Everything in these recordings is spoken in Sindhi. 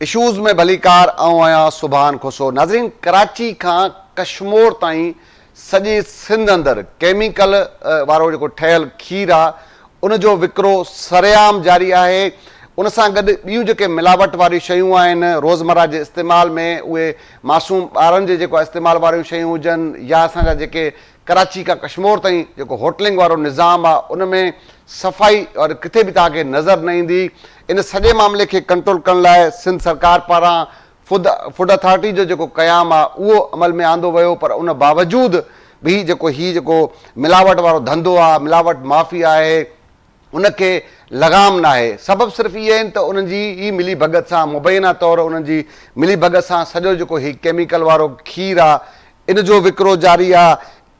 اشوز ۾ ڀليڪار آئون آهيان سبحان کوسو ناظرين ڪراچي کان ڪشمور تائين سڄي سنڌ اندر ڪيميڪل وارو جيڪو ٺهيل کير آ ان جو وڪرو سرعام جاري آهي ان سان گڏ ٻيون جيڪي ملاوٽ واريون شيون آهن روزمره جي استعمال ۾ اهي معصوم ٻارن جي جيڪو استعمال واريون شيون هجن يا اسان جا جيڪي ڪراچي کان ڪشمور تائين جيڪو هوٽلنگ وارو نظام آ ان ۾ صفائي اور ڪٿي به توهان کي نظر نه ايندي ان سڄي معاملي کي ڪنٽرول ڪرڻ لاء سنڌ سرڪار پاران فوڊ فوڊ اٿارٽي جو جيڪو قيام آ اهو عمل ۾ آندو ويو پر ان باوجود به جيڪو هي جيڪو ملاوٽ وارو ڌنڌو آ ملاوٽ مافيا آهي ان کي لغام ناهي. سبب صرف اهي آهن ته انهن جي ئي ملي ڀڳت سان مبينا طور انهن جي ملي ڀڳت سان سڄو جيڪو هي ڪيميڪل وارو کير آ ان جو وڪرو جاري آ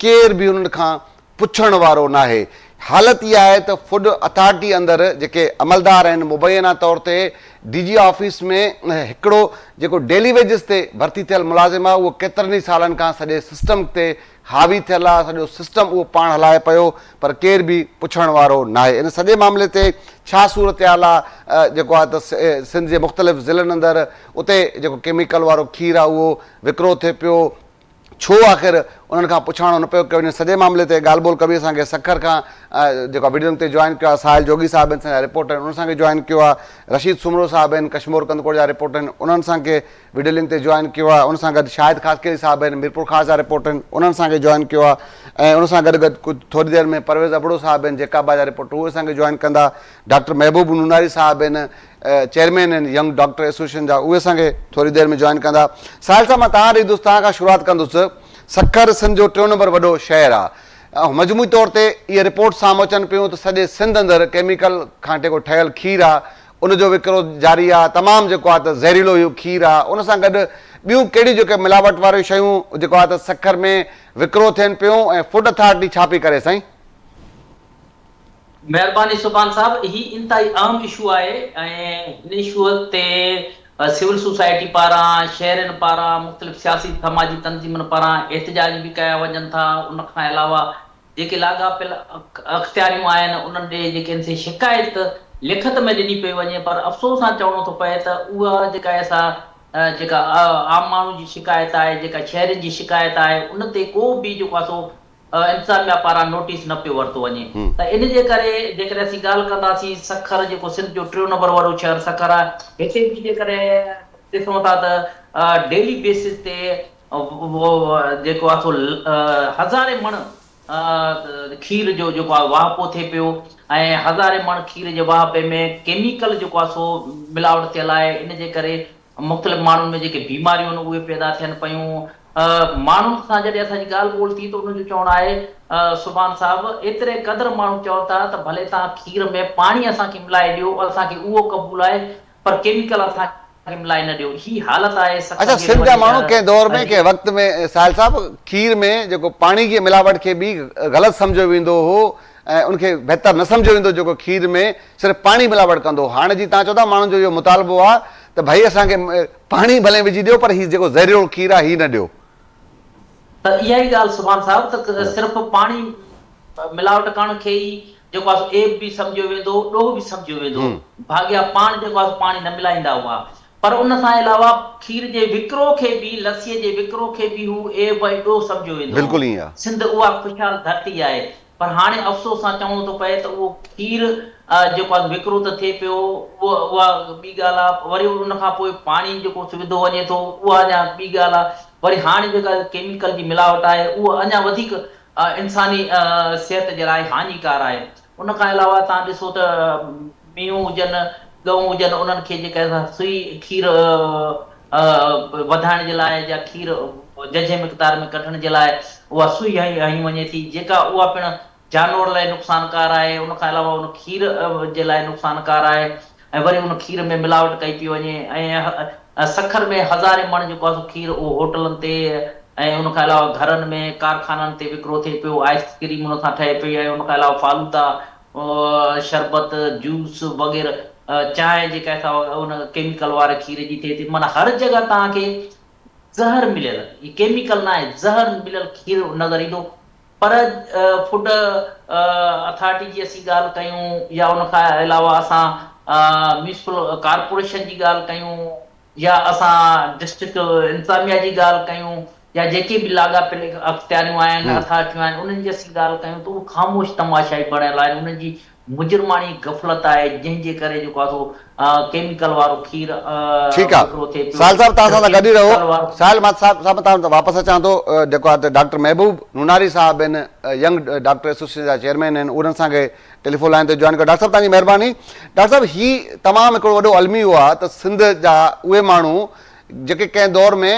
ڪير به انهن کان پڇڻ وارو ناهي. حالت اها آهي ته فوڊ اٿارٽي اندر جيڪي عملدار آهن مبينا طور تي ڊي جي آفيس ۾ هڪڙو جيڪو ڊيلي ويجز تي ڀرتي ٿيل ملازم آ اهو ڪيترن ئي سالن کان سڄي سسٽم تي حاوي ٿيل آ، سڄو سسٽم اهو پاڻ هلائي پيو پر ڪير به پڇڻ وارو ناهي. ان سڄي معاملي تي ڇا صورتحال آ جيڪو آ ته سنڌ جي مختلف ضلعن اندر اتي جيڪو ڪيميڪل وارو کير آ اهو وڪرو ٿئي پيو ڇو آخر انهن کان پڇاڻو نه پيو ڪيو وڃي سڄي معاملي تي ڳالهه ٻولهه ڪبي اسان کي سکر کان جيڪو آ وڊيو لنڪ تي جوائن ڪيو آ ساحل جوڳي صاحب آهن اسان جا رپورٽر انهن سان کي جوائن ڪيو آ رشيد سومرو صاحب آهن ڪشمور ڪنڌڪوٽ جا رپورٽر آهن انهن سان کي وڊيو لنڪ تي جوائن ڪيو آهي ان سان گڏ شاهد خاصخيلي صاحب آهن ميرپورخاص جا رپورٽر آهن انهن اسان کي جوائن ڪيو آهي ۽ ان سان گڏ گڏ ڪجهه ٿوري دير ۾ پرويز ابڙو صاحب آهن جيڪب آباد جا رپورٽر اهي اسان کي جوائن ڪندا ڊاڪٽر محبوب نوناري صاحب آهن چيئرمين آهن ينگ ڊاڪٽر ايسوسيئيشن جا اهي اسان کي ٿوري دير ۾ جوائن ڪندا ساحل صاحب مان توهان ڏي ايندس توهان کان شروعات ڪندس سکر سنڌ جو ٽيون نمبر وڏو شهر آهي مجموعي طور تي اهي رپورٽ سامهون اچن پيون ته سڄي سنڌ اندر ڪيميڪل کان جيڪو ٺهيل کير آهي ان جو وڪرو جاري آ تمام جيڪو آ ته زهريلو اهو کير آ ان سان گڏ ٻيون ڪهڙيون جيڪي ملاوٽ واريون شيون جيڪو آ ته سکر ۾ وڪرو ٿين پيون ۽ فوڊ اٿارٽي ڇا پئي ڪري سائين. مهرباني سبحان صاحب هي انتهائي اهم اشو آهي ۽ هن اشو تي سول سوسائٽي پاران شهرين پاران مختلف سياسي سماجي تنظيمن پاران احتجاج به ڪيا وڃن ٿا ان کان علاوه جيڪي لاڳاپيل اختياريون آهن انهن ڏي جيڪي ان سي شڪايت لکت ۾ ڏني پئي وڃي پر افسوس سان چوڻو ٿو پئي ته اها جيڪا آهي سا جيڪا عام ماڻهو جي شڪايت آهي جيڪا شهرين جي شڪايت آهي ان تي ڪو به جيڪو آهي سو انتظاميا پاران نوٽيس نه پيو ورتو وڃي ته ان جي ڪري جيڪڏهن اسين ڳالهه ڪنداسين سکر جيڪو سنڌ جو ٽيون نمبر وڏو شهر سکر آهي هتي به جيڪڏهن ڏسون ٿا ته ڊيلي بيسز تي جيڪو آهي سو هزارين مڻ کير جو جيڪو آهي واهپو ٿئي پيو ۽ هزارين مڻ کير جي واهپي ۾ ڪيميڪل جيڪو آهي سو ملاوٽ ٿيل آهي ان جي ڪري مختلف ماڻهن ۾ جيڪي بيماريون آهن اهي پيدا ٿين پيون ماڻهن سان جڏهن اسان جي ڳالهه ٻولهه ٿي ته انهن جو چوڻ آهي سبحان صاحب ايتري قدر ماڻهو چون ٿا ته ڀلي توهان کير ۾ پاڻي اسان کي ملائي ڏيو اسان کي اهو قبول آهي پر ڪيميڪل اسان کي ملائي نه ڏيو. هي حالت آهي سکر اڇا جهڙي سنڌ جا وڏي ماڻهو شهر ڪنهن دور ۾ جي. ڪنهن وقت ۾ ساحل صاحب کير ۾ جيڪو پاڻي جي ملاوٽ کي به غلط سمجهيو ويندو هو ۽ ان کي بهتر نه سمجهيو ويندو جيڪو کير ۾ صرف پاڻي ملاوٽ ڪندو هو هاڻي جي توهان چئو ٿا ماڻهن جو اهو مطالبو آهي ته ڀئي اسان کي پاڻي ڀلي وجهي ڏيو پر هي جيڪو زهريلو کير آهي هي نه ڏيو. ته اها ئي ڳالهه سبحان صاحب ته صرف پاڻي ملاوٽ ڪرڻ کي ئي جيڪو آهي سو عيب به سمجهيو ويندو هو، ڏوهه به سمجهيو ويندو هو. ڀاڳيا پاڻ جيڪو آهي سو پاڻي نه ملائيندا هئا. پر ان سان علاوه کير جي وڪرو کي به، لسيء جي وڪرو کي به هو عيب ۽ ڏوهه سمجهيو ويندو هو. بلڪل ائين آهي. سنڌ اها خوشحال ڌرتي آهي. پر هاڻي افسوس سان چوڻو ٿو پئي ته اهو کير جيڪو آهي وڪرو ته ٿئي پيو، اها ٻي ڳالهه آهي، وري ان کان پوء پاڻي جيڪو وڌو وڃي ٿو، اها اڃا ٻي ڳالهه آهي. وري هاڻي جيڪا ڪيميڪل جي ملاوٽ آهي، اها اڃا وڌيڪ انساني صحت جي لاء هاڃيڪار آهي. ان کان علاوه توهان ڏسو ته مينهون هجن، ڳئون هجن انهن کي جيڪا سئي کير وڌائڻ جي لاء يا کير ججهي مقدار ۾ ڪڍڻ جي لاء اها سئي هنئي وڃي ٿي جيڪا اها پڻ جانور لاء نقصانڪار آهي ان کان علاوه ان کير جي لاء نقصانڪار آهي ۽ وري ان کير ۾ ملاوٽ ڪئي پئي وڃي ۽ سکر ۾ هزارين مڻ جيڪو آهي سو کير اهو هوٽلن تي ۽ ان کان علاوه گهرن ۾ ڪارخانن تي وڪرو ٿئي پيو آئس ڪريم ان سان ٺهي پئي ۽ ان کان علاوه فالودا شربت جوس وغيره چانهه جيڪا آهي سا ان ڪيميڪل واري کير جي ٿئي ٿي معنيٰ هر جڳهه توهان کي زهر مليل هي ڪيميڪل نه آهي زهر مليل کير نظر ايندو پر فوڊ اٿارٽي جي اسين ڳالهه ڪيون يا ان کان علاوه اسان ميونسپل ڪارپوريشن جي ڳالهه ڪيون يا اسان ڊسٽرڪٽ انتظاميا جي ڳالهه ڪيون يا جيڪي به لاڳاپيل اختياريون آهن، اٿارٽيون آهن، انهن جي اسين ڳالهه ڪيون ته اهي خاموش تماشائي بڻيل آهن، انهن جي مجرماڻي غفلت آهي، جنهن جي ڪري جيڪو آهي سو ڪيميڪل وارو کير ٺيڪ آ وڪرو ٿئي پيو. ساحل صاحب توهان اسان سان گڏ ئي رهو. ڪيميڪل وارو. ساحل مان صاحب صاحب توهان وٽ واپس اچان ٿو جيڪو آهي ته ڊاڪٽر محبوب نوناري صاحب آهن ينگ ڊاڪٽر ايسوسيئيشن جا چيئرمين آهن انهن سان کي ٽيليفون لائين تي جوائن ڪيو ڊاڪٽر صاحب توهان جي مهرباني ڊاڪٽر صاحب هي تمام هڪڙو وڏو الميو آ ته سنڌ جا اهي ماڻهو جيڪي ڪنهن دور ۾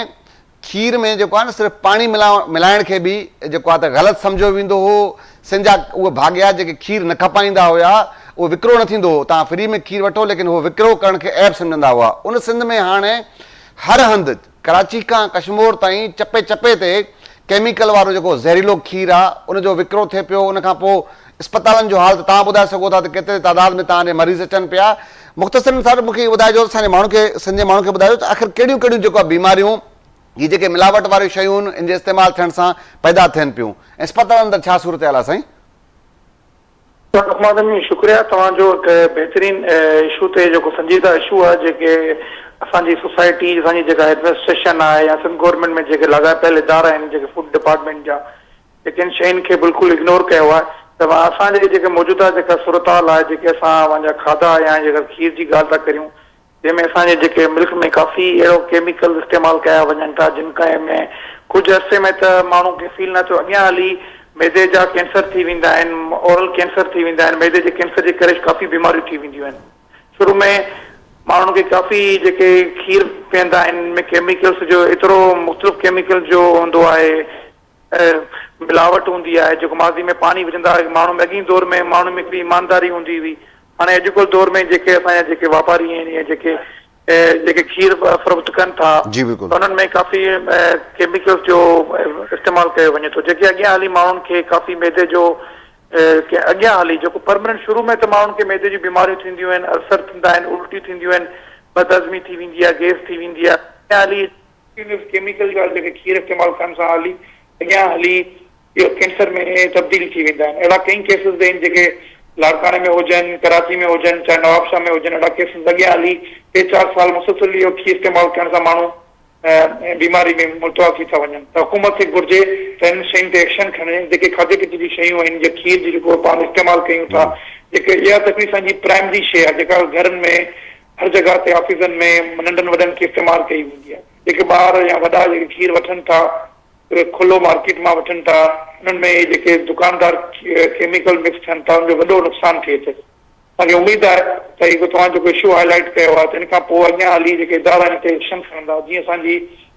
کير ۾ جيڪو آهي نه صرف پاڻي ملائڻ کي به جيڪو آهي ته غلط سمجهيو ويندو هو سنڌ جا اهي ڀاڳيا جيڪي کير نه کپائيندا هيا اهو وڪرو نه ٿيندو هو توهان فري ۾ کير وٺو ليڪن هو وڪرو ڪرڻ کي عيب سمجهندا هئا ان سنڌ ۾ هاڻي هر هنڌ ڪراچي کان ڪشمور تائين چپي چپي تي ڪيميڪل وارو جيڪو زهريلو کير آ ان جو وڪرو ٿئي پيو ان کان پوء اسپتالن جو حال ته توهان ٻڌائي سگهو ٿا ته ڪيتري تعداد ۾ توهان ڏي مريض اچن پيا مختصرن صاحب مونکي اهو ٻڌائجو اسان جي ماڻهن کي سنڌ جي ماڻهن کي ٻڌائجو ته آخر ڪهڙيون ڪهڙيون جيڪو آ بيماريون هي جيڪي ملاوٽ واريون شيون ان جي استعمال ٿيڻ سان پيدا ٿين پيون ۽ اسپتالن اندر ڇا صورتحال آ سائين. رحمان شڪريا توهان جو هڪ بهترين اشو تي جيڪو سنجيده اشو آهي جيڪي اسان جي سوسائٽي اسان جي جيڪا ايڊمنسٽريشن آهي يا سنڌ گورنمينٽ ۾ جيڪي لاڳاپيل ادارا آهن جيڪي فوڊ ڊپارٽمينٽ جا جيڪي ان شين کي بلڪل اگنور ڪيو آهي ته اسان جي جيڪي موجوده جيڪا صورتحال آهي جيڪي اسان اوهان جا کاڌا يا جيڪا کير جي ڳالهه ٿا ڪريون جنهن ۾ اسان جي جيڪي ملڪ ۾ ڪافي اهڙو ڪيميڪلز استعمال ڪيا وڃن ٿا جن ۾ ڪجهه عرصي ۾ ته ماڻهو کي فيل نه ٿيو اڳيان هلي معدي جا ڪينسر ٿي ويندا آهن اورل ڪينسر ٿي ويندا آهن معدي جي ڪينسر جي ڪري ڪافي بيماريون ٿي وينديون آهن شروع ۾ ماڻهن کي ڪافي جيڪي کير پيئندا آهن ان ۾ ڪيميڪلز جو ايترو مختلف ڪيميڪلز جو هوندو آهي ملاوٽ هوندي آهي جيڪو ماضي ۾ پاڻي وجهندا هئا ماڻهن ۾ اڳئين دور ۾ ماڻهن ۾ هڪڙي ايمانداري هوندي هئي هاڻي اڄڪلهه دور ۾ جيڪي اسان جا جيڪي واپاري آهن يا جيڪي جيڪي کير فروخت ڪن ٿا جي بلڪل انهن ۾ ڪافي ڪيميڪلز جو استعمال ڪيو وڃي ٿو جيڪي اڳيان هلي ماڻهن کي ڪافي معدي جو اڳيان هلي جيڪو پرماننٽ شروع ۾ ته ماڻهن کي معدي جون بيماريون ٿينديون آهن السر ٿيندا آهن الٽيون ٿينديون آهن بدهضمي ٿي ويندي آهي گيس ٿي ويندي آهي اڳيان هلي ڪيميڪل جا جيڪي کير استعمال ڪرڻ سان هلي اڳيان هلي اهو ڪينسر ۾ تبديل ٿي ويندا آهن اهڙا ڪئين ڪيسز آهن جيڪي لاڙڪاڻي ۾ هجن ڪراچي ۾ هجن چاهي نوابشاهه ۾ هجن اهڙا ڪيسز اڳيان هلي ٽي چار سال مسلسل اهو کير استعمال ڪرڻ سان ماڻهو بيماري ۾ مبتلا ٿي ٿا وڃن ته حڪومت کي گهرجي ته انهن شين تي ايڪشن کڻي جيڪي کاڌي پيتي جون شيون آهن جي کير جي جيڪو پاڻ استعمال ڪيون ٿا جيڪي اها تڪليف اسان جي پرائمري شي آهي جيڪا گهرن ۾ هر جڳهه تي آفيسن ۾ ننڍن وڏن کي استعمال ڪئي ويندي آهي. جيڪي ٻار يا وڏا جيڪي کير وٺن ٿا اهي کلو مارڪيٽ مان وٺن ٿا انهن ۾ اهي جيڪي دڪاندار ڪيميڪل مڪس ٿين ٿا ان جو وڏو نقصان ٿئي ٿو. اسان کي اميد آهي ته هي توهان جيڪو اشو هاء لائيٽ ڪيو آهي ته ان کان پوء اڳيان هلي جيڪي ادارا ان تي ايڪشن کڻندا جيئن اسان جي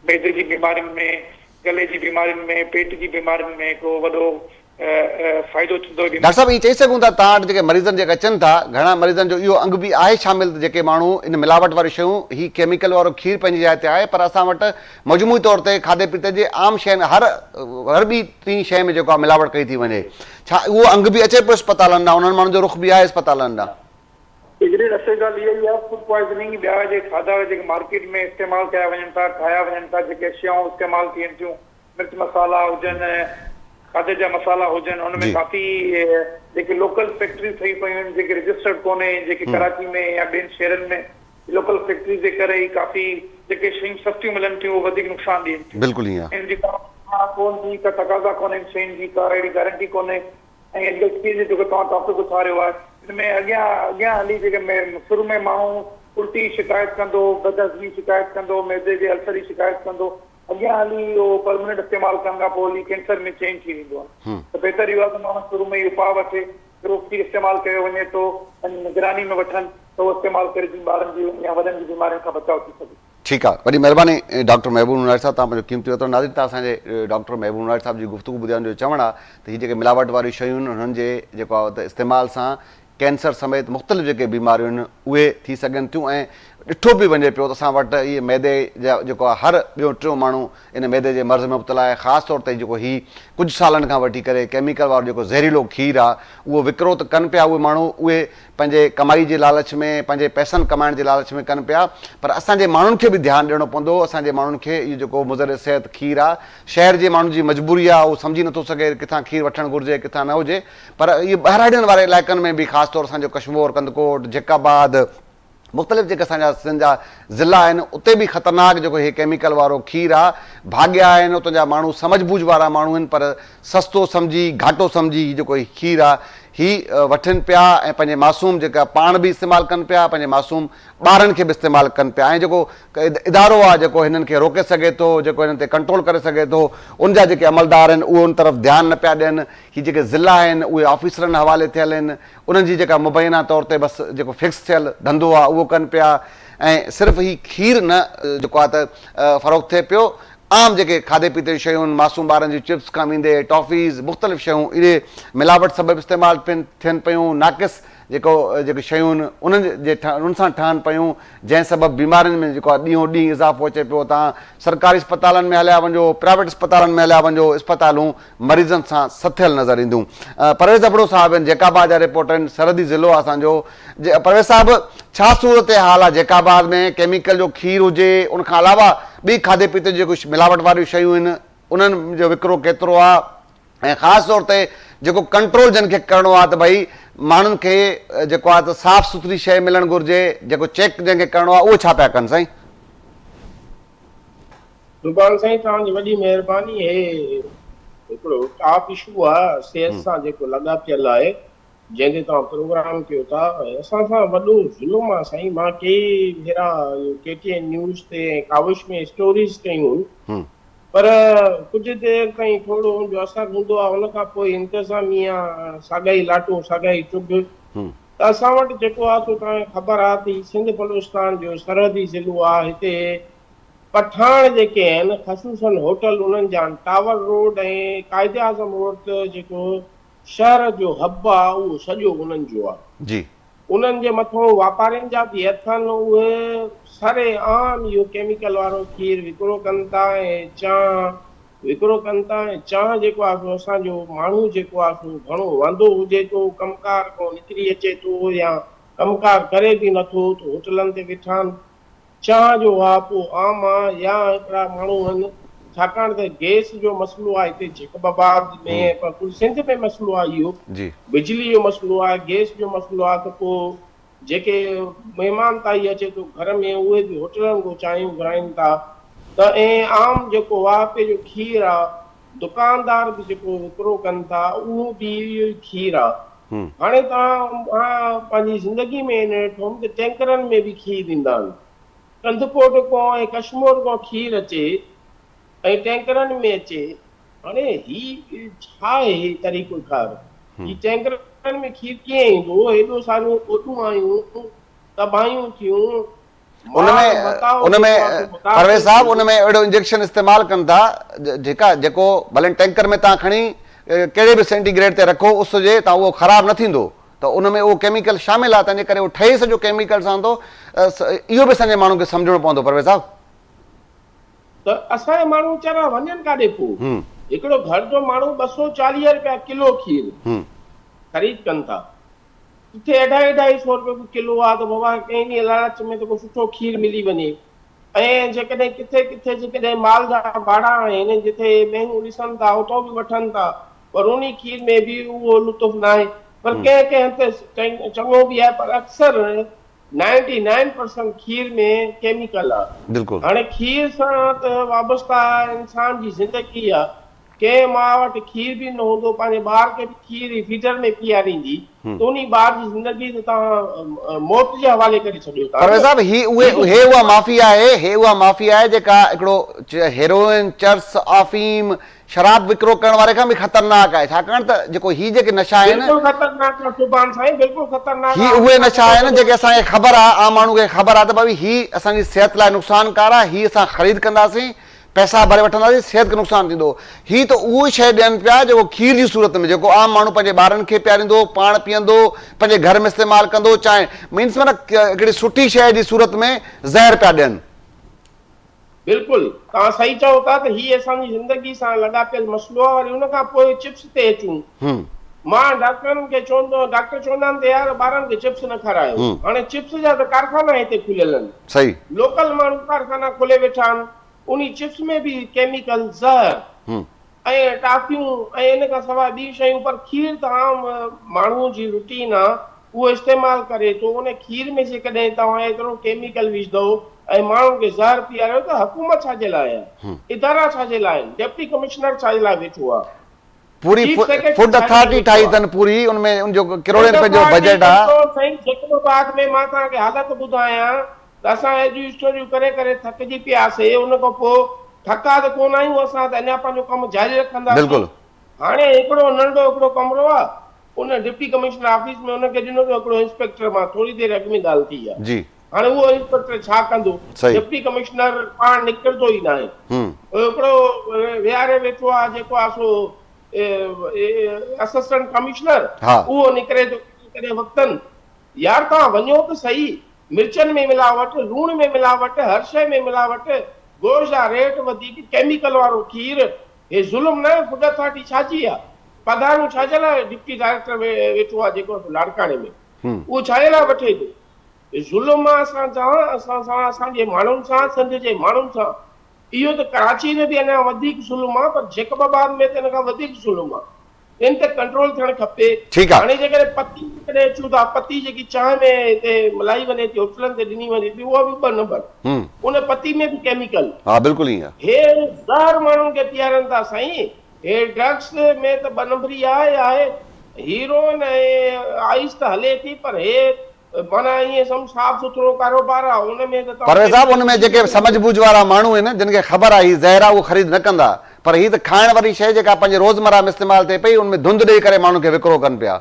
معدي جي بيمارين ۾ گلي جي بيمارين ۾ پيٽ جي بيمارين ۾ هڪڙو وڏو فائدو ٿيندو. ڊاڪٽر صاحب ائين چئي سگهون ٿا توهان وٽ جيڪي مريضن جيڪي اچن ٿا گهڻا مريضن جو اهو انگ به آهي شامل ته جيڪي ماڻهو ان ملاوٽ واريون شيون هي ڪيميڪل وارو کير پنهنجي جاء تي آهي پر اسان وٽ مجموعي طور تي کاڌي پيتي جي عام شين هر هر ٻي ٽين شيء ۾ جيڪو آهي ملاوٽ ڪئي ٿي وڃي ڇا اهو انگ به اچي پيو اسپتالن ڏانهن انهن ماڻهن جو رخ به آهي اسپتالن ڏانهن. هڪڙي اصل ڳالهه اها ئي آهي فوڊ پوائزننگ ٻيا جيڪي کاڌا جيڪي مارڪيٽ ۾ استعمال ڪيا وڃن ٿا ٺاهيا وڃن ٿا جيڪي شيون استعمال ٿين ٿيون مرچ مصالحا هجن، کاڌي جا مصالحا هجن، ان ۾ ڪافي جيڪي لوڪل فيڪٽريون ٺهي پيون آهن، جيڪي رجسٽرڊ ڪونهي، جيڪي ڪراچي ۾ يا ٻين شهرن ۾ لوڪل فيڪٽريز جي ڪري ئي ڪافي جيڪي شيون سستيون ملن ٿيون اهي وڌيڪ نقصان ڏين ٿيون. بلڪل ائين آهي. ان جي ڪا ڪون ٿي، ڪا تقاضا ڪونهي ان شين جي، ڪا اهڙي گارنٽي ڪونهي ۽ اڄڪلهه کير جو جيڪو توهان ٽاپڪ اٿاريو آهي ان ۾ اڳيان اڳيان هلي جيڪي شروع ۾ ماڻهو الٽي جي شڪايت ڪندو، بدهضمي جي شڪايت ڪندو، معدي جي السر جي شڪايت ڪندو، اڳيان هلي اهو پرمننٽ استعمال ڪرڻ کان پوء هلي ڪينسر ۾ چينج ٿي ويندو آهي ته بهتر اهو آهي ته ماڻهو شروع ۾ ئي اپاء وٺي جيڪو کير استعمال ڪيو وڃي ٿو ۽ نگراني ۾ وٺن ته اهو استعمال ڪري جيئن ٻارن جي يا وڏن جي بيمارين کان بچاء ٿي سگهي. ٺيڪ آ وڏي مهرباني ڊاڪٽر محبوب نوناري صاحب توهان پنهنجو قيمتي وقت ڏنو ناظرين توهان اسان جي ڊاڪٽر محبوب نوناري صاحب جي گفتگو ٻڌي ان جو چوڻ آ ته هي جيڪي ملاوٽ واريون شيون آهن انهن جي جيڪو آ ته استعمال سان ڪينسر سميت مختلف جيڪي بيماريون آهن اهي ٿي سگهن ٿيون ۽ ڏٺو به وڃي پيو ته اسان وٽ اهي معدي جا جيڪو آهي هر ٻيو ٽيون ماڻهو ان معدي جي مرض ۾ مبتلا آهي خاص طور تي جيڪو هي ڪجهه سالن کان وٺي ڪري ڪيميڪل وارو جيڪو زهريلو کير آهي اهو وڪرو ته ڪن پيا اهي ماڻهو اهي پنهنجي ڪمائي جي لالچ ۾ پنهنجي پئسن ڪمائڻ جي لالچ ۾ ڪن پيا پر اسان جي ماڻهن کي به ڌيان ڏيڻو پوندو اسان جي ماڻهن کي اهو جيڪو مضر صحت کير آهي شهر جي ماڻهن جي مجبوري آهي اهو سمجهي نٿو سگهي ڪٿان کير وٺڻ گهرجي ڪٿان نه هجي پر اهي ٻهراڙين واري علائقن ۾ به خاص طور اسان جو ڪشمور، ڪنڌڪوٽ، جيڪب آباد، مختلف جيڪي اسان جا سنڌ جا ضلعا آهن اتي به خطرناڪ جيڪو هي ڪيميڪل وارو کير آ ڀاڳيا آهن اتان جا ماڻهو سمجهه بوجهه وارا ماڻهو آهن پر سستو سمجهي گهاٽو سمجهي هي جيڪو هي کير آ هي وٺن پيا ۽ پنهنجي معصوم جيڪا پاڻ به استعمال ڪن پيا پنهنجي معصوم ٻارن کي به استعمال ڪن پيا ۽ جيڪو ادارو آ جيڪو هنن کي روڪي سگهي ٿو جيڪو هنن تي ڪنٽرول ڪري سگهي ٿو ان جا جيڪي عملدار آهن اهي ان طرف ڌيان نه پيا ڏين هي جيڪي ضلعا آهن اهي آفيسرن حوالي ٿيل آهن انهن جي جيڪا مبينا طور تي بس جيڪو فڪس ٿيل ڌنڌو آهي اهو ڪن پيا ۽ صرف هي کير نه جيڪو آهي ته فروخت ٿئي پيو عام جيڪي کاڌي پيتي جون شيون معصوم ٻارن جون چپس کان ويندي ٽافيز مختلف شيون اهي ملاوٽ سبب استعمال ٿين پيون ناقص جيڪو جيڪي شيون انهن جي انهن سان ٺهن پيون جنهن سبب بيمارين ۾ جيڪو آهي ڏينهون ڏينهن اضافو اچي پيو تان سرڪاري اسپتالن ۾ هليا وڃو پرائيويٽ اسپتالن ۾ هليا وڃو اسپتالون مريضن سان سٿيل نظر اينديون. پرويز ابڙو صاحب آهن جيڪب آباد جا رپورٽر آهن سرحدي ضلعو آهي اسان جو پرويز صاحب ڇا صورتحال آهي جيڪب آباد ۾ ڪيميڪل جو کير هجي ان کان علاوه ٻي کاڌي پيتي جون جيڪي ملاوٽ واريون شيون آهن انهن جو وڪرو ڪيترو آهي ۽ خاص طور تي جيڪو ڪنٽرول جن کي ڪرڻو آهي ته ڀئي ماڻهن کي جيڪو آهي ته صاف سٿري شيء ملڻ گهرجي جيڪو چيڪ جنهن کي ڪرڻو آهي اهو ڇا پيا ڪن سائين. زبان سائين توهان جي وڏي مهرباني هي هڪڙو ٽاپ اشو آ صحت سان جيڪو لاڳاپيل آهي جنهن تي توهان پروگرام ڪيو ٿا ۽ اسان سان وڏو ظلم آ سائين مان ڪيئي ڀيرا اهو ڪي ٽي اين نيوز تي ۽ ڪاوش ۾ اسٽوريز ڪيون آهن پر ڪجهه دير تائين ٿورو ان جو اثر هوندو آ ان کان پوء انتظاميا ساڳا ئي لاٽون ساڳا ئي چگهه ته اسان وٽ جيڪو آ سو توهان کي خبر آ ته هي سنڌ بلوچستان جو سرحدي ضلعو آ هتي پٺاڻ جيڪي آهن خصوصن هوٽل انهن جا آهن tower road ۽ Quaid Azam road ته جيڪو شهر جو حب آ اهو سڄو انهن جو آ. جي. انهن جي مٿو واپارين جا به هٿ آهن اهي سر عام اهو ڪيميڪل وارو کير وڪرو ڪن ٿا ۽ چانهه وڪرو ڪن ٿا ۽ چانهه جيڪو آ سو اسان جو ماڻهو جيڪو آ سو گهڻو واندو هجي ٿو ڪم ڪار کان نڪري اچي ٿو يا ڪم ڪار ڪري به نٿو ته هوٽلن تي ويٺا آهن چانهه جو واهپو عام آ يا هڪڙا ماڻهو هن ڇاڪاڻ ته گئس جو مسئلو آ هتي جيڪب آباد ۾ پر ڪل سنڌ ۾ مسئلو آ اهو بجلي جو مسئلو آ گئس جو مسئلو آ ته پو جيڪي مهمان تائي اچي ٿو گهر ۾ اهي به هوٽلن کان چانهيون گهرائين ٿا ته ۽ عام جيڪو واهپي جو کير آ دڪاندار به جيڪو وڪرو ڪن ٿا اهو به اهو ئي کير آ. هاڻي توهان مان پنهنجي زندگي ۾ نه ڏٺو هوم ته ٽينڪرن ۾ به کير ڏيندا آهن. ڪنڌڪوٽ کان ۽ ڪشمور کان کير اچي ۽ ٽينڪرن ۾ اچي. هاڻي هي ڇا آهي هي طريقو ڪار؟ هي ٽينڪرن ۾ کير ڪيئن ايندو؟ هيڏو ساريون ٻوڏون آيون، تباهيون ٿيون، ان ۾ ان ۾ پرويز صاحب ان ۾ اهڙو انجيڪشن استعمال ڪن ٿا جيڪا جيڪو ڀلي ٽينڪر ۾ تان کڻي ڪهڙي به سينٽي گريڊ تي رکو اس جي تان اهو خراب نه ٿيندو ته ان ۾ اهو ڪيميڪل شامل آهي تنهنجي ڪري اهو ٺهي سڄو ڪيميڪل سان ٿو اهو به اسان جي ماڻهن کي سمجهڻو پوندو پرويز صاحب. ته اسان جا ماڻهو ويچارا وڃن ڪاڏي پو هڪڙو گهر جو ماڻهو 240 رپيا ڪلو کير خريد ڪن ٿا ڪٿي اڍائي اڍائي سو روپيه به ڪلو آ ته بابا ڪنهن ڏينهن لالچ ۾ ته ڪو سٺو کير ملي وڃي ۽ جيڪڏهن ڪٿي ڪٿي جيڪڏهن مال جا واڙا آهن جتي مينهون ڏسن ٿا اتان به وٺن ٿا پر انهي کير ۾ به اهو لطف ناهي پر ڪنهن ڪنهن هنڌ تي چڱو به آهي پر اڪثر نائنٽي نائن پرسنٽ کير ۾ ڪيميڪل آ بلڪل هاڻي کير سان ته وابسته انسان جي زندگي آ ڪنهن ماء وٽ کير به نه هوندو پنهنجي ٻار کي به کير ئي فيڊر ۾ پياريندي ته انهي ٻار جي زندگي ته توهان موت جي حوالي ڪري ڇڏيو ٿا پرويز نه. صاحب هي اهي هي اها مافيا آهي هي اها مافيا آهي جيڪا هڪڙو هيروئن چرس آفيم شراب وڪرو ڪرڻ واري کان به خطرناڪ آهي ڇاڪاڻ ته جيڪو هي جيڪي نشا آهن بلڪل خطرناڪ آهي سبحان سائين بلڪل خطرناڪ هي آهي اهي نشا آهن جيڪي اسان کي خبر آهي عام ماڻهو کي خبر آهي ته ڀائي هي اسان جي صحت لاء نقصانڪار آهي هي اسان خريد ڪنداسين پئسا ڀري وٺنداسين صحت کي نقصان ٿيندو. هي ته اهو ئي شيء ڏين پيا جيڪو کير جي صورت ۾ جيڪو عام ماڻهو پنهنجي ٻارن کي پياريندو، پاڻ پيئندو، پنهنجي گهر ۾ استعمال ڪندو، چانهه مينس معنيٰ هڪڙي سٺي شيء جي صورت ۾ زهر پيا ڏين. بلڪل توهان صحيح چئو ٿا ته هي اسان جي زندگي سان لاڳاپيل مسئلو آهي وري ان کان پوء چپس تي اچون مان ڊاڪٽرن کي چوندو ڊاڪٽر چوندا آهن ته يار ٻارن کي چپس نه کارايو هاڻي چپس جا ته ڪارخانا هتي کليل آهن صحيح. لوڪل ماڻهو ڪارخانا کولي ويٺا آهن انهي چپس ۾ به ڪيميڪل زهر ۽ ٽافيون ۽ ان کان سواء ٻيون شيون پر کير ته عام ماڻهو جي روٽين آ اهو استعمال ڪري ٿو ان کير ۾ جيڪڏهن توهان ايترو ڪيميڪل وجهندؤ ۽ ماڻهن کي زهر پياريو ته حڪومت ڇا جي لاء آهي؟ ادارا ڇا جي لاء آهن؟ ڊپٽي ڪمشنر ڇا جي لاء ويٺو آهي؟ پوري چيف سيڪريٽري فوڊ ڇا جي لاء اٿارٽي ويٺو ٺاهي آهي؟ اٿن پوري ان ۾ ان جو ڪروڙين فوڊ رپين جو اٿارٽي بجيٽ آهي. ڏسو سائين جيڪب آباد ۾ مان توهان کي حالت ٻڌايان ته اسان ايڏيون اسٽوريون ڪري ڪري ٿڪجي پياسي ان کان پوء ٿڪا ته ڪونه آهيون اسان ته اڃا پنهنجو ڪم جاري رکنداسين بلڪل. هاڻي هڪڙو ننڍڙو هڪڙو ڪمرو آهي ان ڊپٽي ڪمشنر آفيس ۾ ان کي ڏنو ته هڪڙو انسپيڪٽر مان ٿوري دير اڳ ۾ ڳالهه ٿي آهي جي. هاڻي اهو انسپيڪٽر ڇا ڪندو صحيح. ڊپٽي ڪمشنر پاڻ نڪرندو ئي ناهي هڪڙو ويهاري ويٺو آهي جيڪو آهي سو اسسٽنٽ ڪمشنر ها. اهو نڪري ٿو ڪڏهن وقتن يار توهان وڃو ته سهي مرچن ۾ ملاوٽ لوڻ ۾ ملاوٽ هر شيء ۾ ملاوٽ گوشت جا ريٽ وڌيڪ ڪيميڪل وارو کير هي ظلم ناهي فوڊ اٿارٽي ڇا جي آ پگهارون ڇا جي لاء ڊپٽي ڊائريڪٽر ويٺو آ جيڪو لاڙڪاڻي ۾ اهو ڇا جي لاء وٺي ٿو هي ظلم آ اسان سان اسان سان اسان جي ماڻهن سان سنڌ جي ماڻهن سان اهو ته ڪراچي ۾ به اڃا وڌيڪ ظلم آ پر جيڪب آباد ۾ ته ان کان وڌيڪ ظلم آ ان تي ڪنٽرول ٿيڻ کپي. ٺيڪ آ. هاڻي جيڪڏهن پتي جيڪڏهن اچون ٿا پتي جيڪي چانهه ۾ هتي ملائي وڃي ٿي هوٽلن تي ڏني وڃي ٿي اها به ٻه نمبر ان پتي ۾ به ڪيميڪل. ها بلڪل ائين آ. هي زهر ماڻهن کي پيارن ٿا سائين هي ڊرگس ۾ ته ٻه نمبري آهي آهي هيروئن ۽ آئس ته هلي ٿي پر هي معنيٰ ائين سمجهه صاف سٿرو ڪاروبار آ ان ۾ ته توهان پرويز صاحب ان ڪيميڪل ۾ وجهي جيڪي ڇڏيو. سمجهه ٻوجهه وارا ماڻهو آهن جن کي خبر آهي هي زهر آهي اهو خريد نه ڪندا پر هي ته کائڻ واري شيء جيڪا پنهنجي روزمره ۾ استعمال ٿئي پئي ان ۾ ڌنڌ ڏئي ڪري ماڻهن کي وڪرو ڪن پيا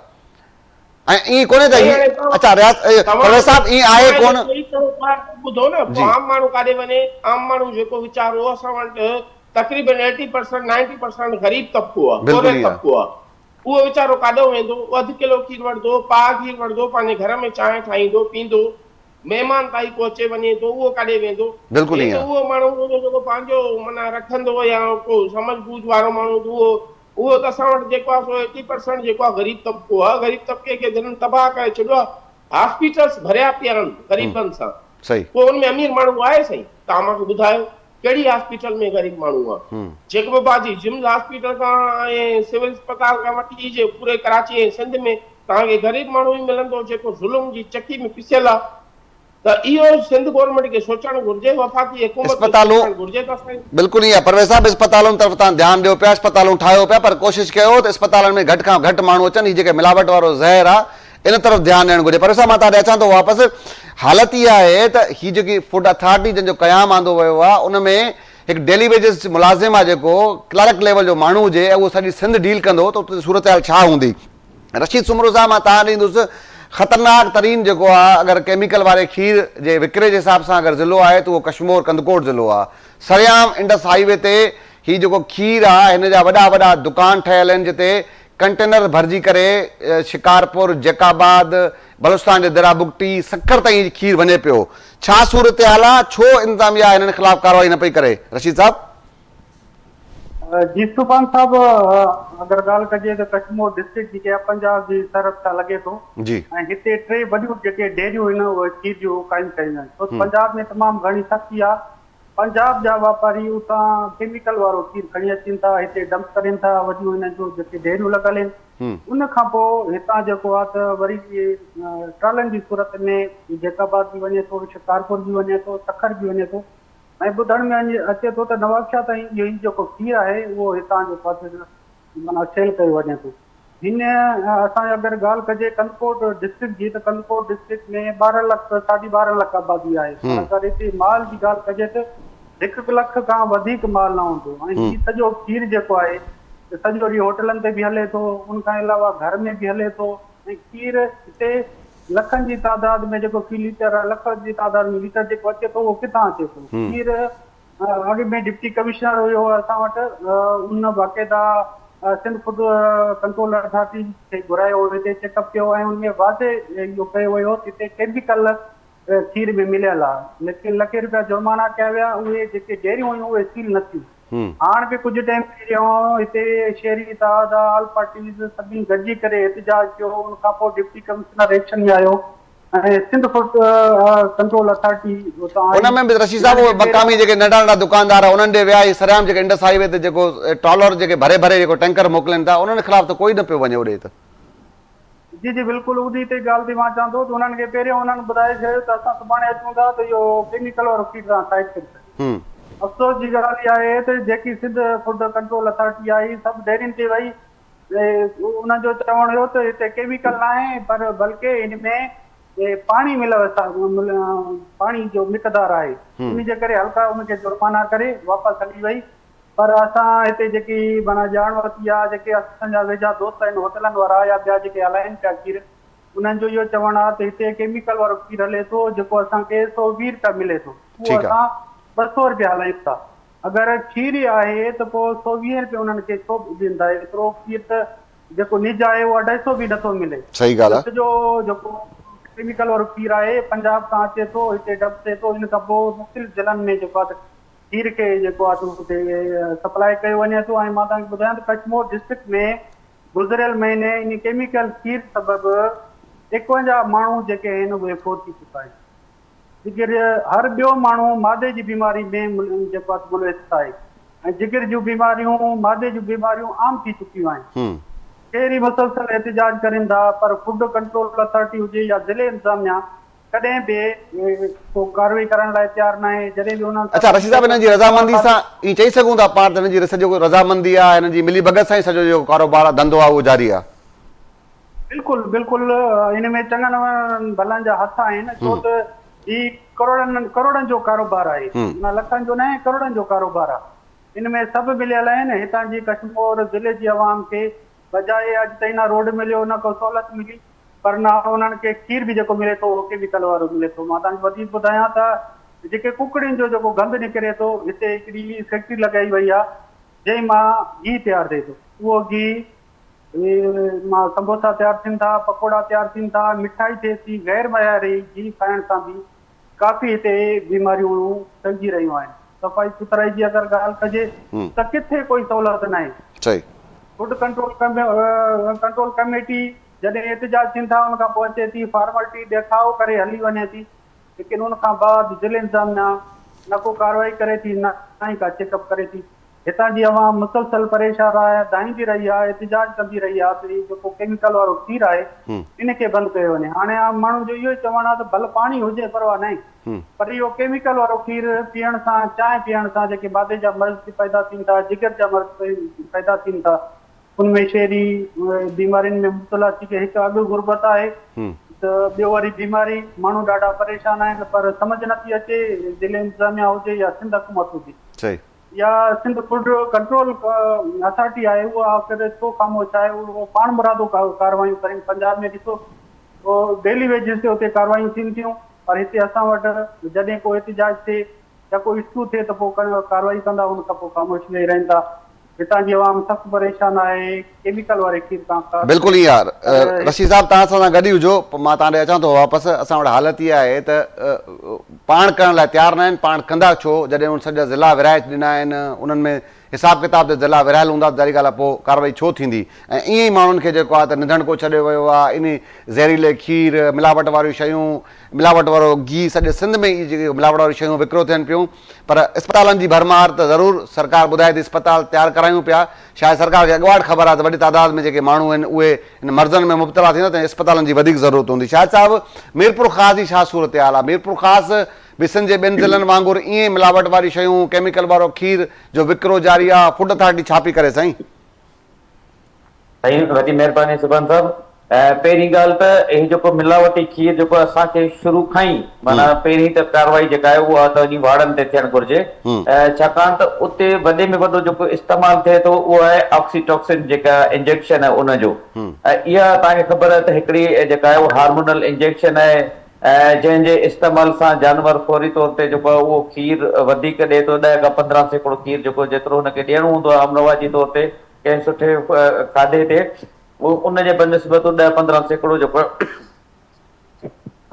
۽ ائين ڪونهي ته سائين هي هاڻي توهان اڇا رياض توهان پرويز صاحب ائين آهي توهان ڪونه جو صحيح چئو ٿا ٻڌو نه پوء جي. عام ماڻهو ڪاڏي وڃي عام ماڻهو جيڪو ويچارو اسان وٽ تقريبن ايٽي پرسنٽ نائنٽي پرسنٽ غريب طبقو آ بلڪل پورهيت ائين آهي. طبقو آ اهو ويچارو ڪاڏهون ويندو؟ اهو اڌ ڪلو کير وٺندو، پاء کير وٺندو، پنهنجي گهر ۾ چانهه ٺاهيندو، پيئندو، مهمان تائين ڪو اچي وڃي ٿو، اهو ڪاڏي ويندو؟ بلڪل هي ائين ته آهي. اهو ماڻهو هوندو جيڪو پنهنجو معنيٰ رکندو يا ڪو سمجهه ٻوجهه وارو ماڻهو ته اهو اهو ته اسان وٽ جيڪو آهي سو ايٽي پرسنٽ جيڪو آهي غريب طبقو آهي، غريب طبقي کي جنھن تباهه ڪري ڇڏيو آهي، هاسپيٽلس ڀريا پيا آهن غريبن سان، صحيح. ڪو ان ۾ امير ماڻهو آهي سائين؟ توهان مان کي ٻڌايو ڪهڙي هاسپيٽل ۾ غريب ماڻهو آ؟ جيڪب آباد جي جمز هاسپيٽل کان ۽ سول اسپتال کان وٺي جي پوري ڪراچي ۽ سنڌ ۾ توهان کي غريب ماڻهو ئي ملندو جيڪو ظلم جي چڪي ۾ پسيل آ ته اهو سنڌ گورنمينٽ کي سوچڻ گهرجي وفاقي حڪومت کي اسپتالون سوچڻ گهرجي ته اسان بلڪل ائين آهي پرويز صاحب اسپتالن طرف توهان ڌيان ڏيو پيا اسپتالون ٺاهيو پيا پر ڪوشش ڪيو ته اسپتالن ۾ گهٽ کان گهٽ ماڻهو اچن هي جيڪي ملاوٽ وارو زهر آ ان طرف ڌيان ڏيڻ گهرجي پرويز صاحب مان توهان ڏي اچان ٿو واپس حالت اها آهي ته هي جيڪي فوڊ اٿارٽي جنهن جو قيام آندو ويو آهي ان ۾ هڪ ڊيلي ويجز ملازم آهي جيڪو ڪلارڪ ليول جو ماڻهو هجي ۽ اهو سڄي سنڌ ڊيل ڪندو ته اتي صورتحال ڇا هوندي رشيد سومرو صاحب مان توهان ڏي ايندس خطرناڪ ترين جيڪو آهي اگر ڪيميڪل واري کير جي وڪري جي حساب سان اگر ضلعو آهي ته اهو ڪشمور ڪنڌڪوٽ ضلعو آهي سرعام انڊس هائي وي تي هي جيڪو کير آهي هن جا وڏا وڏا دڪان ٺهيل آهن جتي ڪنٽينر ڀرجي ڪري شڪارپور، جيڪب آباد، بلوچستان جي دريا بگٽي، سکر تائين هي کير وڃي پيو. ڇا صورتحال آ، ڇو انتظاميا هنن خلاف ڪارروائي نه پئي ڪري؟ رشيد صاحب. جي سبحان صاحب اگر ڳالهه ڪجي ته ڪشمور ڊسٽرڪٽ جيڪي آهي پنجاب جي سرحد سان لڳي ٿو جي. ۽ هتي ٽي وڏيون جيڪي ڊيريون آهن اهي کير جون قائم ڪيون ويون آهن ڇو ته پنجاب ۾ تمام گهڻي سختي آهي پنجاب جا واپاري اتان ڪيميڪل وارو کير کڻي اچين ٿا هتي ڊمپ ڪرين ٿا وڏيون هنن جون جيڪي ڊيريون لڳل آهن ان کان پوء هتان جيڪو آهي ته وري ٽرالن جي صورت ۾ جيڪب آباد به وڃي ٿو شڪارپور به وڃي ٿو سکر به وڃي ٿو ۽ ٻڌڻ ۾ اچي ٿو ته نوابشاهه تائين اهو ئي جيڪو کير آهي اهو هتان جيڪو آهي ته معنيٰ سيل ڪيو وڃي ٿو. هن اسان اگر ڳالهه ڪجي ڪنڌڪوٽ ڊسٽرڪٽ جي ته ڪنڌڪوٽ ڊسٽرڪٽ ۾ 12 لک ساڍي 12 لک آبادي آهي پر اگر هتي مال جي ڳالهه ڪجي ته هڪ لک کان وڌيڪ مال نه هوندو ۽ هي سڄو کير جيڪو آهي سڄو ڏينهن هوٽلن تي به هلي ٿو ان کان علاوه گهر ۾ به هلي ٿو ۽ کير هتي لکن جي تعداد ۾ جيڪو في ليٽر لک جي تعداد ۾ ليٽر جيڪو اچي ٿو اهو ڪٿان اچي ٿو کير اڳ ۾ ڊپٽي ڪمشنر هيو اسان وٽ ان باقاعده سنڌ فوڊ ڪنٽرول اٿارٽي کي گهرايو هو هتي چيڪ اپ ڪيو ۽ ان ۾ واضح اهو ڪيو ويو ته هتي ڪيميڪل کير ۾ مليل آهي ليڪن لکين روپيا جرمانا ڪيا ويا اهي جيڪي ڊيريون هيون اهي سيل نه ٿيون هاڻ به ڪجهه ٽائيم پهريون هتي شهري اتحاد آل پارٽيز سڀني گڏجي ڪري احتجاج ڪيو ان کان پوء ڊپٽي ڪمشنر ايڪشن ۾ آيو ۽ سنڌ فوڊ ڪنٽرول اٿارٽي اتان آئي. ان ۾ به رشيد صاحب انهن اهي کي مقامي جيڪي ننڍا ننڍا دڪاندار انهن ڏي ويا هي سرعام جيڪي انڊس هائي وي تي جيڪو ٽرالر جيڪي ڀري ڀري جيڪو ٽينڪر موڪلين ٿا انهن خلاف ته ڪوئي نه پيو وڃي اوڏي ته. جي جي بلڪل انهي تي ڳالهه تي مان چوان ٿو ته انهن کي پهريون انهن ٻڌائي ڇڏيو ته اسان سڀاڻي اچون ٿا ته اهو ڪيميڪل وارو کير توهان سائيڊ ڪري ڇڏيو. افسوس جي ڳالهه اها آهي ته جيڪي سنڌ فوڊ ڪنٽرول اٿارٽي آئي سڀ ڊيرين تي وئي انهن جو چوڻ هيو ته هتي ڪيميڪل ناهي پر بلڪه ان ۾ پاڻي ملوث پاڻي جو مقدار آهي ان جي ڪري هلڪا ان کي جرمانا ڪري واپس هلي وئي پر اسان هتي جيڪي معنيٰ ڄاڻ ورتي آهي، جيڪي اسان جا ويجها دوست آهن هوٽلن وارا يا ٻيا جيڪي هلائين پيا کير، انهن جو اهو چوڻ آهي ته هتي ڪيميڪل وارو کير هلي ٿو جيڪو اسان کي 120 رپيا ملي ٿو، اهو اسان 200 رپيا هلايون ٿا. اگر کير ئي آهي ته پوء 120 رپيا انهن کي ڇو ڏين ٿا؟ ايترو کير ته جيڪو نج آهي اهو اڍائي سو به نٿو ملي. صحيح ڳالهه آهي. سڄو جيڪو ڪيميڪل وارو کير آهي پنجاب کان اچي ٿو، هتي ڊمپ ٿئي ٿو، ان کان پوء مختلف ضلعن ۾ جيڪو آهي ته کير کي جيڪو آهي سو اتي سپلاء ڪيو وڃي ٿو ۽ مان توهان کي ٻڌايان ته ڪشمور ڊسٽرڪٽ ۾ گذريل مهيني ان ڪيميڪل کير سبب 51 ماڻهو جيڪي آهن اهي فوت ٿي چڪا آهن. جگر هر ٻيو ماڻهو معدي جي بيماري ۾ جيڪو آهي ملوث آهي ۽ جگر جون بيماريون معدي جون بيماريون عام ٿي چڪيون آهن. شهري مسلسل احتجاج ڪرين ٿا پر فوڊ ڪنٽرول اٿارٽي هجي يا ضلعي انتظاميا ڪڏهن به ڪو ڪارروائي ڪرڻ لاء تيار ناهي جڏهن به انهن اڇا رشيد صاحب هنن جي رضامندي سان ائين چئي سگهون ٿا پاڻ ته هنن جي سڄو رضامندي آهي هنن جي ملي ڀڳت سان ئي سڄو جيڪو ڪاروبار آهي ڌنڌو آهي اهو جاري آهي. بلڪل بلڪل ان ۾ چڱن ڀلن جا هٿ آهن ڇو ته هي ڪروڙن ڪروڙن جو ڪاروبار آهي نه لکن جو ناهي ڪروڙن جو ڪاروبار آهي ان ۾ سڀ مليل آهن هتان جي ڪشمور ضلعي جي عوام کي بجاء اڄ تائين نه روڊ مليو نه ڪو سهولت ملي پر نه انهن کي کير به جيڪو ملي ٿو اهو ڪيميڪل وارو ملي ٿو. مان توهان کي وڌيڪ ٻڌايان ته جيڪي ڪڪڙين جو جيڪو گند نڪري ٿو هتي هڪڙي فيڪٽري لڳائي وئي آهي جنهن مان گيهه تيار ٿئي ٿو اهو گيهه مان سمبوسا تيار ٿين ٿا پڪوڙا تيار ٿين ٿا مٺائي ٿئي ٿي غير معياري گيهه کائڻ سان به ڪافي هتي بيماريون ڦهلجي رهيون آهن. صفائي سٿرائي جي اگر ڳالهه ڪجي ته ڪٿي ڪوئي سهولت ناهي. فوڊ ڪنٽرول ڪنٽرول ڪميٽي جڏهن احتجاج ٿين ٿا ان کان پوء اچي ٿي فارملٽي ڏيکاء ڪري هلي وڃي ٿي ليڪن ان کان بعد ضلعي انتظاميا نه ڪو ڪارروائي ڪري ٿي نه ئي ڪا چيڪ اپ ڪري ٿي. هتان جي عوام مسلسل پريشان آهي، دانهيندي رهي آهي، احتجاج ڪندي رهي آهي ته هي جيڪو ڪيميڪل وارو کير آهي ان کي بند ڪيو وڃي. هاڻي عام ماڻهن جو اهو ئي چوڻ آهي ته ڀل پاڻي هجي پرواهه ناهي پر اهو ڪيميڪل وارو کير پيئڻ سان چانهه پيئڻ سان جيڪي معدي جا مرض پيدا ٿين ٿا، جگر جا مرض پيدا ٿين ٿا ان ۾ شهري بيمارين ۾ مبتلا ٿي ڪري هڪ اڳ غربت آهي ته ٻيو وري بيماري ماڻهو ڏاڍا پريشان آهن پر سمجهه نٿي اچي ضلعي انتظاميا هجي يا سنڌ حڪومت هجي. يا سنڌ فوڊ ڪنٽرول اٿارٽي آهي اها آخر ڇو خاموش آهي اهو پاڻمرادو ڪارروايون ڪرين پنجاب ۾ ڏسو ڊيلي ويجز تي اتي ڪارروايون ٿين ٿيون پر هتي اسان وٽ جڏهن ڪو احتجاج ٿئي يا ڪو اشو ٿئي ته پوء ڪارروائي ڪندا ان کان پوء خاموش ويهي رهن ٿا هتان جي عوام سخت پريشان آهي ڪيميڪل واري کير تان خاص بلڪل ائين يار رشيد صاحب توهان اسان سان گڏ ئي هجو مان توهان ڏي اچان ٿو واپس اسان وٽ حالت اها آهي ته پاڻ ڪرڻ لاء تيار ناهن پاڻ ڪندا ڇو جڏهن ان سڄا ضلعا ورهائي ڏنا آهن انهن ۾ حساب ڪتاب تي ضلعا ورهايل هوندا ته ظاهري ڳالهه آهي پوء ڪارروائي ڇو ٿيندي ۽ ائين ئي ماڻهن کي جيڪو آهي ته نڌڻڪو ڇڏيو ويو آهي انهي زهريلي کير ملاوٽ واريون شيون ملاوٽ وارو گيهه سڄي سنڌ ۾ اهي جيڪي ملاوٽ واريون شيون وڪرو ٿين پيون پر اسپتالن جي ڀرمار ته ضرور سرڪار ٻڌائي ٿي اسپتال تيار ڪرايون پيا شايد سرڪار کي اڳواٽ خبر آهي ته وڏي تعداد ۾ جيڪي ماڻهو آهن اهي ان مرضن ۾ مبتلا ٿيندا ته اسپتالن جي وڌيڪ ضرورت هوندي شاهد صاحب ميرپورخاص جي ڇا صورتحال آهي ميرپورخاص به سنڌ جي ٻين ضلعن وانگر ائين ئي ملاوٽ واريون شيون ڪيميڪل وارو کير جو وڪرو جاري آهي فوڊ اٿارٽي ڇا پئي ڪري سائين. سائين وڏي مهرباني سبحان صاحب پهرين ڳالهه ته هي جيڪو ملاوٽي کير جيڪو اسان کي شروع کان ئي معنيٰ پهرين ته ڪارروائي جيڪا آهي اها ته وڃي واڙن تي ٿيڻ گهرجي ڇاڪاڻ ته اتي وڏي ۾ وڏو جيڪو استعمال ٿئي ٿو اهو آهي آڪسيٽوڪسن جيڪا انجيڪشن آهي ان جو ۽ اها توهان کي خبر آهي ته هڪڙي جيڪا آهي اها هارمونل انجيڪشن آهي جنهن جي استعمال سان جانور فوري طور تي جيڪو آهي اهو کير وڌيڪ ڏئي ٿو 10 کان 15% کير جيڪو جيترو هن کي ڏيڻو هوندو آهي عام رواجي طور تي ڪنهن سٺي کاڌي تي ان جي بنسبت 10 15% جيڪو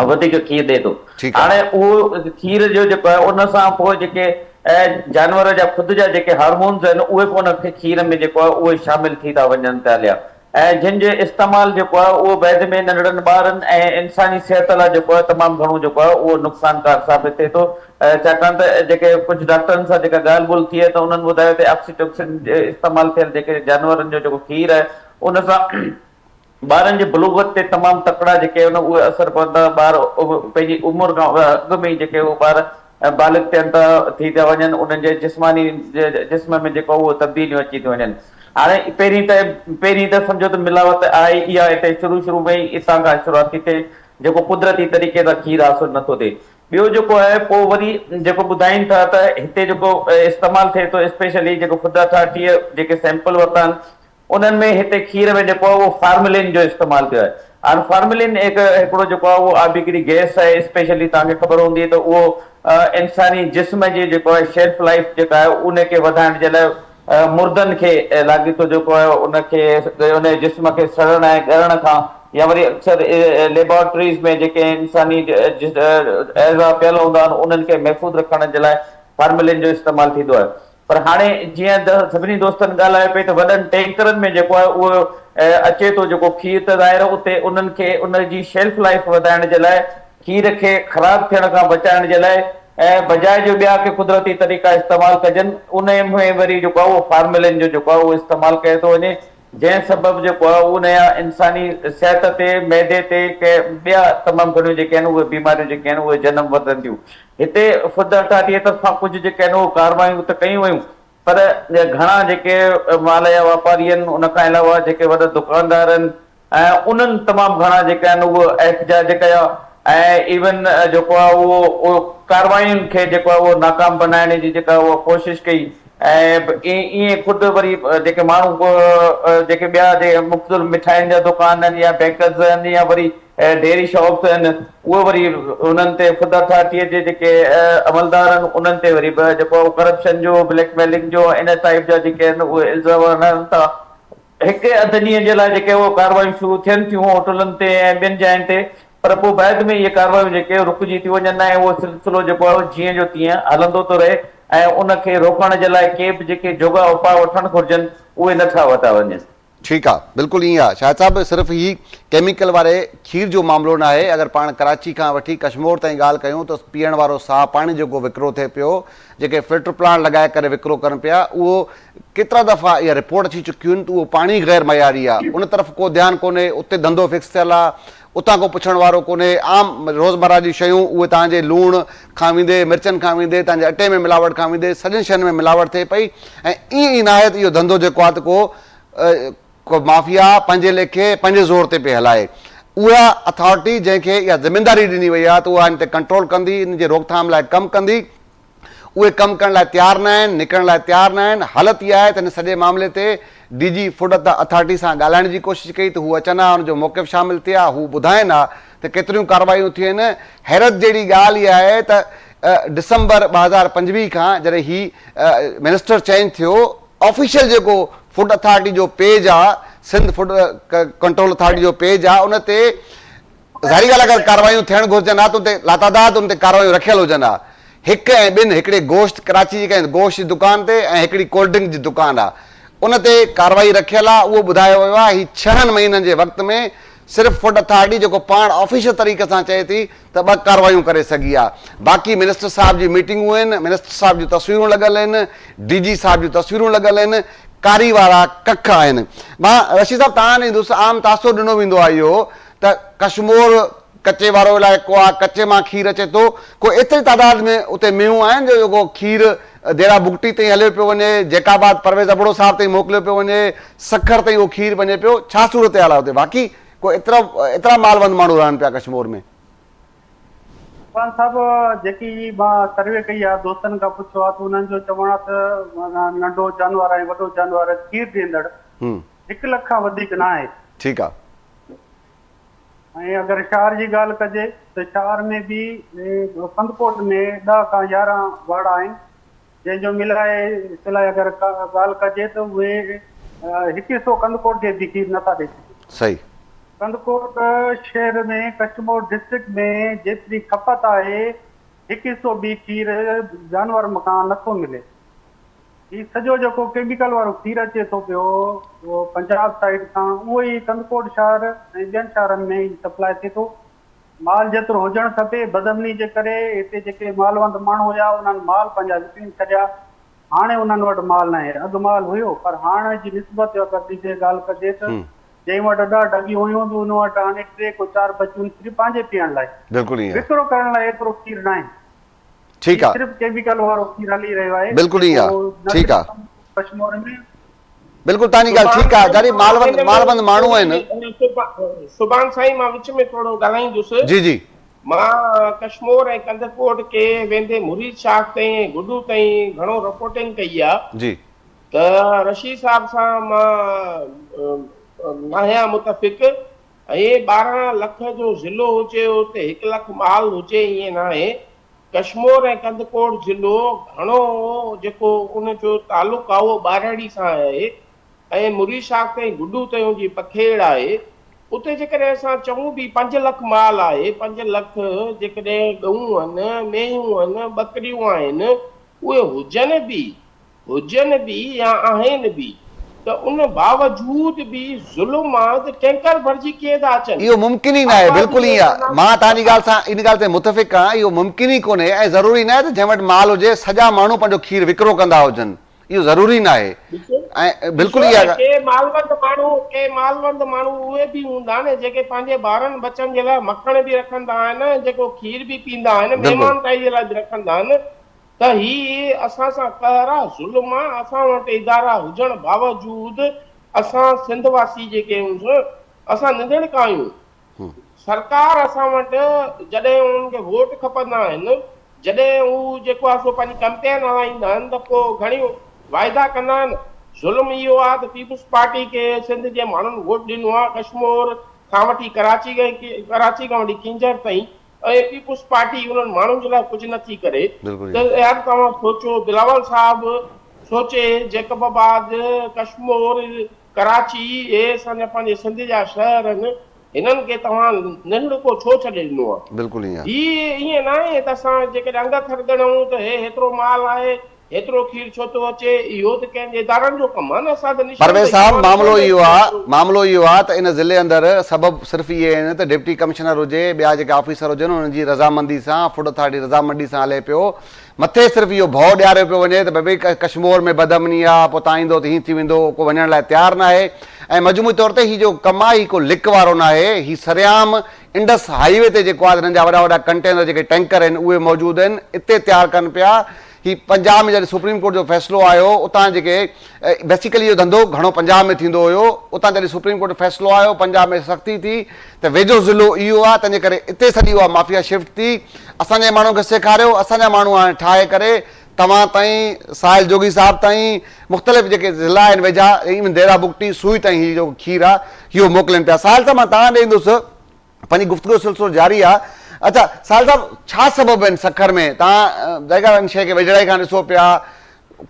وڌيڪ کير ڏئي ٿو. هاڻي اهو کير جو جيڪو آهي ان سان پوء جيڪي جانور جا خود جا جيڪي هارمونز آهن اهي به ان کي کير ۾ جيڪو آهي اهي شامل ٿي ٿا وڃن ٿا هليا ۽ جن جو استعمال جيڪو آهي اهو بعد ۾ ننڍڙن ٻارن ۽ انساني صحت لاء جيڪو آهي تمام گهڻو جيڪو آهي اهو نقصانڪار ثابت ٿئي ٿو ڇاڪاڻ ته جيڪي ڪجهه ڊاڪٽرن سان جيڪا ڳالهه ٻولهه ٿي آهي ته انهن ٻڌايو ته آڪسيٽوڪسن استعمال ٿيل جيڪي جانورن جو جيڪو کير آهي ان سان. ٻارن جي بلوغت تي تمام تڪڙا جيڪي آهن اهي اثر پون ٿا، ٻار پنهنجي عمر کان اڳ ۾ ئي جيڪي اهي ٻار بالغ ٿين ٿا ٿي ٿا وڃن انهن جي جسماني جسم ۾ جيڪو اهو تبديليون اچي ٿيون وڃن. هاڻي پهرين ته پهرين ته سمجهو ته ملاوت آهي اها هتي شروع شروع ۾ ئي اتان کان شروعات ٿي ٿئي جيڪو قدرتي طريقي سان کير حاصل نٿو ٿئي. ٻيو جيڪو آهي پوء وري جيڪو ٻڌائين ٿا ته هتي جيڪو استعمال ٿئي ٿو اسپيشلي جيڪو فوڊ اٿارٽيء جيڪي سيمپل ورتا آهن انهن ۾ هتي کير ۾ جيڪو آهي اهو فارملين جو استعمال ٿيو آهي. هاڻ فارملين هڪ هڪڙو جيڪو آهي اهو آبي هڪڙي گئس آهي اسپيشلي توهان کي خبر هوندي ته اهو انساني جسم جي جيڪو آهي شيلف لائيف جيڪا آهي ان کي وڌائڻ جي لاء مردن کي لاڳيتو جيڪو آهي ان کي ان جي جسم کي سڙڻ ۽ ڳرڻ کان يا وري اڪثر ليبارٽريز ۾ جيڪي انساني اعضا پيل هوندا آهن انهن کي محفوظ رکڻ جي لاء فارملين جو استعمال ٿيندو آهي. پر هاڻي جيئن سڀني دوستن ڳالهايو پئي ته وڏن ٽينڪرن ۾ جيڪو آهي اهو اچي ٿو جيڪو کير ته ظاهر آهي اتي انهن کي ان جي شيلف لائيف وڌائڻ جي لاء کير کي خراب ٿيڻ کان بچائڻ جي لاء بجاء جو ٻيا ڪي قدرتي طريقا استعمال ڪجن ان ۾ وري جيڪو آهي اهو فارملين جو جيڪو آهي اهو استعمال ڪيو ٿو وڃي جنهن سبب جيڪو آهي ان جا انساني صحت تي معدي تي ڪي ٻيا تمام گهڻيون جيڪي آهن اهي بيماريون جيڪي آهن اهي جنم وٺن ٿيون هتي فوڊ اٿارٽيء طرفان ڪجهه جيڪي آهن اهي ڪارروايون ته ڪيون ويون پر گهڻا جيڪي مال جا واپاري آهن ان کان علاوه جيڪي وڏا دڪاندار آهن ۽ انهن تمام گهڻا جيڪي آهن اهي احتجاج ڪيا ۽ ايون جيڪو آهي اهو ڪاررواين کي جيڪو آهي اهو ناڪام بنائڻ جي جيڪا اها ڪوشش ڪئي ۽ ائين خود وري جيڪي ماڻهو جيڪي ٻيا جيڪي مختلف مٺاين جا دڪان آهن يا بيڪرز آهن يا وري ڊيري شاپس آهن اهي وري انهن تي خود اٿارٽيء جي جيڪي عملدار آهن انهن تي وري به جيڪو آهي ڪرپشن جو بليڪ ميلنگ جو ان ٽائيپ جا جيڪي آهن اهي الزام هڻن ٿا. هڪ اڌ ڏينهن جي لاء جيڪي اهي ڪارروايون شروع ٿين ٿيون هوٽلن تي ۽ ٻين جاين تي پر پوء بعد ۾ اهي ڪارروايون جيڪي رڪجي ٿيون وڃن ۽ اهو سلسلو جيڪو آهي جيئن جو تيئن هلندو ٿو رهي ۽ ان کي روڪڻ جي لاء ڪي به جيڪي جوڳا اپاء وٺڻ گهرجن اهي نه ٿا ورتا وڃن. ٺيڪ آ بلڪل ائين آ شاهد صاحب صرف هي ڪيميڪل واري کير جو معاملو ناهي اگر پاڻ ڪراچي کان وٺي ڪشمور تائين ڳالهه ڪيون ته پيئڻ وارو صاف پاڻي جيڪو وڪرو ٿئي پيو جيڪي فلٽر پلانٽ لڳائي ڪري وڪرو ڪن پيا اهو ڪيترا دفعا اها رپورٽ اچي چڪيون آهن ته اهو پاڻي غير معياري آ ان طرف ڪو ڌيان ڪونهي اتي ڌنڌو فڪس ٿيل آ اتان ڪو پڇڻ وارو ڪونهي عام روزمره جون شيون اهي توهان جي لوڻ کان ويندي مرچن کان ويندي توهان جي اٽي ۾ ملاوٽ کان ويندي سڄن شين ۾ ملاوٽ ٿئي پئي ۽ ائين ئي ناهي ته اهو ڌنڌو جيڪو آهي ته ڪو ڪو مافيا پنهنجي ليکي پنهنجي زور تي پئي هلائي. اها اٿارٽي جنهن کي اها ذميداري ڏني وئي آهي ته اها ان تي ڪنٽرول ڪندي، ان جي روڪٿام لاء ڪم ڪندي، اهي ڪم ڪرڻ لاء تيار نه آهن، نڪرڻ لاء تيار نه آهن. حالت اها آهي ته هن سڄي معاملي تي ڊي جي فوڊ اٿارٽي سان ڳالهائڻ جي ڪوشش ڪئي ته هو اچن ها، ان جو موقف شامل ٿئي ها، هو ٻڌائين ها ته ڪيتريون ڪارروايون ٿيون آهن. حيرت جهڙي ڳالهه اها آهي ته ڊسمبر 2025 کان جڏهن هي منسٽر چينج ٿيو، آفيشل جيڪو فوڊ اٿارٽي جو پيج آ سنڌ فوڊ ڪنٽرول اٿارٽي جو پيج آ ان تي ظاهري ڳالهه اگر ڪاروايون ٿيڻ گهرجن ها ته ان تي لاتعداد ان تي ڪاروايون رکيل هجن ها هڪ ۽ ٻن هڪڙي گوشت ڪراچي جي ڪنهن گوشت جي دڪان تي ۽ هڪڙي ڪولڊ ڊرنڪ جي دڪان آ ان تي ڪاروائي رکيل آ اهو ٻڌايو ويو آ هي ڇهن مهينن جي وقت ۾ صرف فوڊ اٿارٽي جيڪو پاڻ آفيشل طريقي سان چئي ٿي ته ٻه ڪارروايون ڪري سگهي آ. باقي منسٽر صاحب جي ميٽنگون آهن، منسٽر صاحب جون تصويرون لڳل آهن، ڊي جي صاحب جون تصويرون لڳل آهن، ڪاري وارا ڪک آهن. مان رشيد صاحب توهان ڏي ايندس، عام تاثر ڏنو ويندو آهي اهو ته ڪشمور ڪچي وارو علائقو آ، ڪچي مان کير اچي ٿو، ڪو ايتري تعداد ۾ اتي مينهون آهن جو جيڪو کير ديرا بگٽي تائين هليو پيو وڃي، جيڪب آباد پرويز ابڙو صاحب تائين موڪليو پيو وڃي، سکر تائين اهو کير وڃي پيو، ڇا صورتحال آهي اتي واقعي ڪو ايترا ايترا مالوند ماڻهو رهن پيا ڪشمور ۾. عرفان صاحب جيڪي مان سروي ڪئي آ دوستن کان پڇيو آ ته انهن جو چوڻ آ ته معنيٰ ننڍو جانور ۽ وڏو جانور کير ڏيندڙ هڪ لک کان وڌيڪ ناهي. ٺيڪ آ. ۽ اگر شهر جي ڳالهه ڪجي ته شهر ۾ به ڪنڌڪوٽ ۾ ڏهه کان 11 واڙا آهن جنهن جو ملائي سلائي اگر ڳالهه ڪجي ته اهي هڪ حصو ڪنڌڪوٽ جي به کير نٿا ڏئي سگهن. صحيح. ڪنڌڪوٽ شهر ۾ ڪشمور ڊسٽرڪٽ ۾ جيتري کپت آهي هڪ حصو به کير جانور کان نٿو ملي. هي سڄو جيڪو ڪيميڪل وارو کير اچي ٿو پيو اهو پنجاب سائيڊ کان اهو ئي ڪنڌڪوٽ شهر ۽ ٻين شهرن ۾ ئي سپلاء ٿئي ٿو. مال جيترو هجڻ کپي، بدامني جي ڪري هتي جيڪي مالوند ماڻهو هيا انهن مال پنهنجا وڪڻي ڇڏيا، هاڻي انهن وٽ مال ناهي، اڳ مال هيو پر هاڻ جي نسبت اگر ڏجي ڳالهه ڪجي ته جنهن وٽ ڏهه ڍڳيون هيون ته ان وٽ هاڻي ٽي ڪو چار بچيون آهن صرف پنهنجي پيئڻ لاء. بلڪل ائين آهي. وڪرو ڪرڻ لاء ايترو کير ناهي. ٺيڪ آ. صرف ڪيميڪل وارو کير هلي رهيو آهي. بلڪل ائين آ. جيڪو نه ٺيڪ آ. صرف ڪشمور ۾. بلڪل توهان جي ڳالهه سبحان ٺيڪ آ سائين جاري مان مالوند ان ۾ مالوند ماڻهو آهن. سبحان سائين مان وچ ۾ ٿورو ڳالهائيندس. جي جي. مان ڪشمور ۽ ڪنڌڪوٽ کي ويندي مريد شاخ تائين ۽ گڊو تائين گهڻو رپورٽنگ ڪئي آ. جي. ته رشيد صاحب سان مان ناهيان متفق. ۽ 12 لک جو ضلعو هجي اتي هڪ لک مال هجي ائين ناهي. ڪشمور ۽ ڪنڌڪوٽ ضلعو گهڻو جيڪو ان جو تعلق آهي اهو ٻاهرڙي سان آهي ۽ مري شاخ تائين گڊو تائين ان جي پکيڙ آهي. اتي جيڪڏهن اسان چئون به پنج لک مال آهي، پنج لک جيڪڏهن ڳئون آهن، مينهون آهن، ٻڪريون آهن، اهي هجن به هجن به يا آهن به ته ان باوجود به ظلم آ ته ٽينڪر ڀرجي ڪيئن ٿا اچن. اهو ممڪن ئي ناهي آبادي بلڪل جي ائين آ مان توهان جي ڳالهه سان ان ڳالهه تي متفق آهيان اهو ممڪن ئي ڪونهي ۽ ضروري ناهي ته جنهن وٽ مال هجي سڄا ماڻهو پنهنجو کير وڪرو ڪندا هجن اهو ضروري ناهي ڏسو ۽ بلڪل ڏسو اها نه ڪي مالوند ماڻهو ڪي مالوند ماڻهو اهي به هوندا نه جيڪي پنهنجي ٻارن ٻچن جي لاء مکڻ به رکندا آهن جيڪو کير به پيندا آهن بلڪل. مهمان تائي جي لاء به رکندا آهن ته هي اسان سان قهر آ، ظلم آ، اسان وٽ ادارا هجڻ باوجود اسان سنڌ واسي جيڪي آهيون سو اسان نڌڻڪا آهيون. سرڪار اسان وٽ جڏهن انهن کي ووٽ کپندا آهن، جڏهن هو جيڪو آ سو پنهنجي ڪمپين هلائيندا آهن ته پوء گهڻيون واعدا ڪندا آهن. ظلم اهو آ ته پيپلز پارٽي کي سنڌ جي ماڻهن ووٽ ڏنو آ، ڪشمور کان وٺي ڪراچي ڪراچي کان وٺي ڪينجهر تائين ۽ پيپلز پارٽي انهن ماڻهن جي لاء ڪجهه نه ٿي ڪري ته يار توهان سوچو بلاول صاحب سوچي جيڪب آباد، ڪشمور، ڪراچي اهي اسان جا پنهنجي سنڌ جا شهر آهن هنن کي توهان ننڍڙڪو ڇو ڇڏي ڏنو آهي. بلڪل ائين. هي ائين ناهي ته اسان جيڪڏهن انگ اکر ڳڻون ته هي هيترو مال آهي هيترو کير ڇو ٿو اچي اهو ته ڪنهن جي ادارن جو ڪم آهي نه اسان ته نشاندهي پرويز صاحب توهان معاملو نشاندهي اهو آ ڪيو. معاملو اهو آ ته ان ضلعي اندر سبب صرف اهي آهن ته ڊپٽي ڪمشنر هجي ٻيا جيڪي آفيسر هجن انهن جي رضامندي سان فوڊ اٿارٽي رضامنڊي سان هلي پيو مٿي صرف اهو ڀؤ ڏياريو پيو وڃي ته ڀئي ڪشمور ۾ بدامني آ پوء تان ايندو ته هين ٿي ويندو ڪو وڃڻ لاء تيار ناهي ۽ مجموعي طور تي هي جو ڪم آ هي ڪو لڪ وارو ناهي هي سرعام انڊس هائي وي تي جيڪو آ هنن جا وڏا وڏا ڪنٽينر جيڪي ٽينڪر آهن اهي موجود آهن اتي تيار ڪن پيا هي پنجاب ۾ جڏهن سپريم ڪورٽ جو فيصلو آيو اتان جيڪي بيسيڪلي اهو ڌنڌو گهڻو پنجاب ۾ ٿيندو هيو اتان جڏهن سپريم ڪورٽ جو فيصلو آيو پنجاب ۾ سختي ٿي ته ويجهو ضلعو اهو آهي تنهنجي ڪري اتي سڄي اها مافيا شفٽ ٿي اسان جي ماڻهن کي سيکاريو اسان جا ماڻهو هاڻي ٺاهي ڪري توهان تائين ساحل جوڳي صاحب تائين مختلف جيڪي ضلعا آهن ويجها ايون ديرا بگٽي سوئي تائين هي جو کير آهي اهو موڪلين پيا ساحل صاحب مان توهان ڏي ايندس پنهنجي گفتگو جو سلسلو جاري آ. اڇا ساحل صاحب ڇا سبب آهن سکر ۾ توهان ظاهر ان شيء کي ويجهڙائي کان ڏسو پيا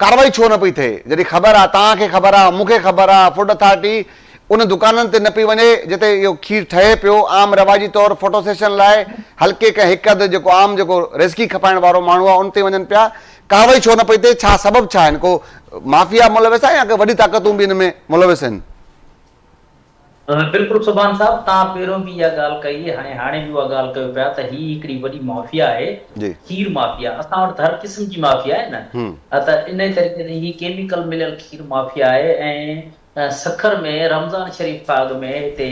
ڪارروائي ڇو نه پئي ٿئي جڏهن خبر آ توهان کي خبر آ مون کي خبر آ فوڊ اٿارٽي ان دڪانن تي نه پئي وڃي جتي اهو کير ٺهي پيو عام رواجي طور فوٽو سيشن لاء هلڪي ڪنهن هڪ اڌ جيڪو عام جيڪو ريزڪي کپائڻ وارو ماڻهو آ ان تي وڃن پيا ڪارروائي ڇو نه پئي ٿئي ڇا سبب ڇا آهن ڪو مافيا ملوث آ يا ڪي وڏي طاقتون به ان ۾ ملوث آهن. بلڪل سبحان صاحب توهان پهريون به اها ڳالهه ڪئي ۽ هاڻي به اها ڳالهه ڪيو پيا ته هي هڪڙي وڏي مافيا آهي کير مافيا اسان وٽ ته هر قسم جي مافيا آهي نه ته انهي طريقي سان هي ڪيميڪل مليل کير مافيا آهي ۽ سکر ۾ رمضان شريف کان اڳ ۾ هتي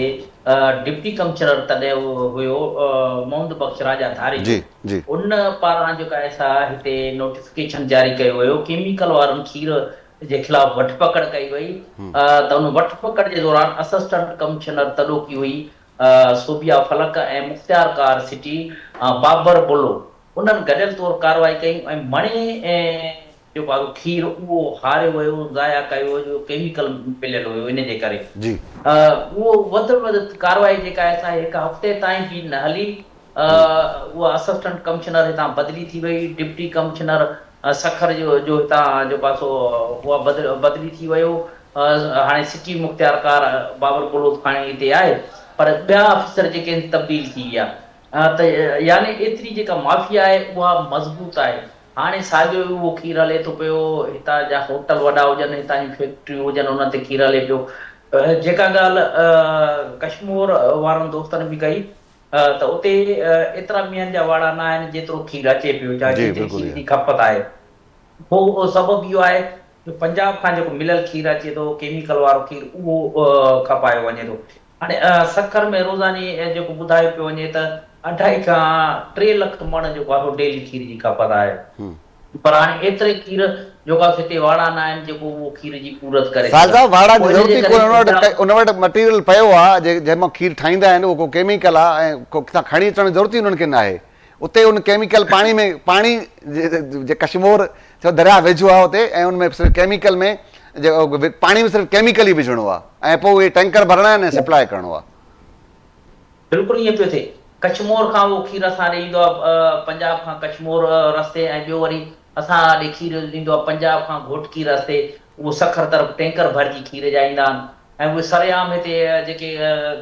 ڊپٽي ڪمشنر تڏهن هيو محمد بخش راجا ڌاريجو ان پاران جيڪا آهي سا هتي نوٽيفڪيشن جاري ڪيو ويو ڪيميڪل وارن کير جي خلاف وٺ پڪڙ ڪئي وئي ته ان وٺ پڪڙ جي دوران اسسٽنٽ ڪمشنر تڏوڪي هئي صوبيا فلڪ ۽ مختيار ڪار سٽي بابر بلو انهن گڏيل طور ڪارروائي ڪئي ۽ مڻي جيڪو آهي کير اهو هاريو ويو ضايع ڪيو ويو جو ڪيميڪل مليل هيو ان جي ڪري اهو وڌ ۾ وڌ ڪارروائي جيڪا آهي سا هڪ هفتي تائين به نه هلي اها اسسٽنٽ ڪمشنر هتان بدلي ٿي وئي، ڊپٽي ڪمشنر سکر جو جو هتان جو پاسو اها بدلي ٿي ويو، هاڻي سٽي مختيارڪار بابر بلوچ هاڻي هتي آهي پر ٻيا آفيسر جيڪي آهن تبديل ٿي ويا ته يعني ايتري جيڪا مافيا آهي اها مضبوط آهي، هاڻي ساڳيو ئي اهو کير هلي ٿو پيو، هتان جا هوٽل وڏا هجن، هتان جون فيڪٽريون هجن انهن تي کير هلي پيو، جيڪا ڳالهه ڪشمور وارن دوستن به ڪئي ته اتي ايترا مينهن جا واڙا نه آهن جيترو کير اچي پيو يا جيتري کير جي کپت آهي. پوء اهو سبب اهو آهي جو پنجاب کان جيڪو مليل کير اچي ٿو ڪيميڪل وارو کير اهو کپايو وڃي ٿو. هاڻي سکر ۾ روزاني جيڪو ٻڌايو پيو وڃي ته اڍائي کان 3 لک مڻ جيڪو آهي سو ڊيلي کير جي کپت آهي پر هاڻي ايتري کير جيڪو آهي هتي واڙا نه آهن جيڪو اهو کير جي پورت ڪري ساحل سگهن. صاحب واڙا پوء جي ان ضرورت جي ئي ڪري ڪونهي پنجاب ان وٽ مٽيريل پيو آهي جنهن مان کير ٺاهيندا آهن اهو ڪو ڪيميڪل آهي ۽ ڪو ڪٿان کڻي اچڻ جي ضرورت ئي انهن کي ناهي اتي ان ڪيميڪل پاڻي ۾ پاڻي جي ڪشمور ڇو درياء ويجهو آهي اتي ۽ ان ۾ صرف ڪيميڪل ۾ پاڻي ۾ صرف ڪيميڪل ئي وجهڻو آهي ۽ پوء اهي ٽينڪر ڀرڻا آهن ۽ سپلاء ڪرڻو آهي. بلڪل ائين پيو ٿئي. ڪشمور کان اهو کير اسان ڏي ايندو آهي پنجاب کان ڪشمور رستي ۽ ٻيو وري اسان ڏي کير ايندو آهي پنجاب کان گهوٽڪي رستي اهو سکر طرف ٽينڪر ڀرجي کير جا ايندا آهن ۽ اهي سرعام هتي جيڪي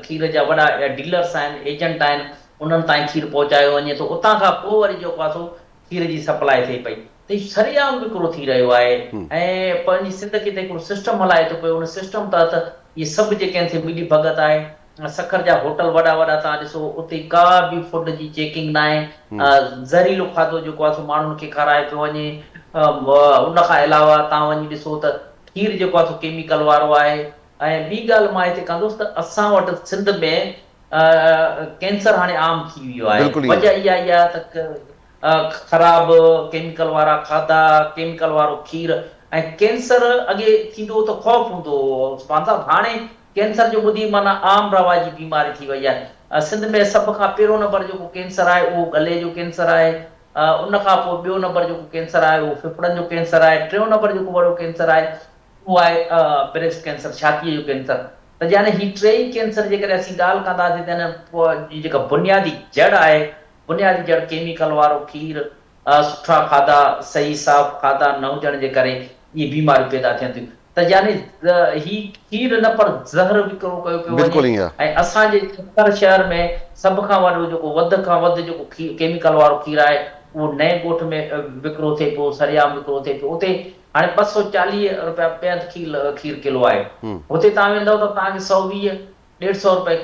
کير جا وڏا ڊيلرس آهن ايجنٽ آهن انهن تائين کير پهچايو وڃي ٿو اتان کان پوء وري جيڪو آهي سو کير جي سپلاء ٿئي پئي ته هي سرعام وڪرو ٿي رهيو آهي ۽ پنهنجي سنڌ کي ته هڪڙو سسٽم هلائي ٿو پيو ان سسٽم تحت اهي سڀ جيڪي آهن سي ملي ڀڳت آهي سکر جا هوٽل وڏا وڏا توهان ڏسو اتي ڪا به فوڊ جي چيڪنگ ناهي زهريلو کاڌو جيڪو آهي سو ماڻهن کي کارايو پيو وڃي ان کان علاوه توهان وڃي ڏسو ته کير جيڪو آهي سو ڪيميڪل وارو آهي ۽ ٻي ڳالهه مان هتي ڪندس ته اسان وٽ سنڌ ۾ ڪينسر هاڻي عام ٿي ويو آهي وجه اها ئي آهي ته خراب ڪيميڪل وارا کاڌا ڪيميڪل وارو کير ۽ ڪينسر اڳي ٿيندو هو ته خوف هوندو هو عثمان صاحب هاڻي ڪينسر جو ٻڌي معنيٰ عام رواجي بيماري ٿي وئي آهي سنڌ ۾ سڀ کان پهريون نمبر جيڪو ڪينسر آهي اهو ڳلي جو ڪينسر آهي ان کان پوء ٻيو نمبر جيڪو ڪينسر آهي اهو ڦڦڙن جو ڪينسر آهي ٽيون نمبر جيڪو وڏو ڪينسر آهي اهو آهي بريسٽ ڪينسر، ڇاتيء جو ڪينسر، ته يعني هي ٽيئي ڪينسر جيڪڏهن اسين ڳالهه ڪنداسين ته ان جي جيڪا بنيادي جڙ آهي، بنيادي جڙ ڪيميڪل وارو کير، سٺا کاڌا، صحيح صاف کاڌا نه هجڻ جي ڪري اهي بيماريون پيدا ٿين ٿيون ته يعني هي کير نه پر زهر وڪرو ڪيو پيو وڃي ۽ اسان جي سکر شهر ۾ سڀ کان وڏو جيڪو وڌ کان وڌ جيڪو ڪيميڪل وارو کير آهي اهو نئين ڳوٺ ۾ وڪرو ٿئي پيو، سرعام وڪرو ٿئي پيو اتي هاڻي 240 روپيا پيند کير ڪلو آهي. هتي توهان ويندؤ ته توهان کي 120، ڏيڍ سئو روپئي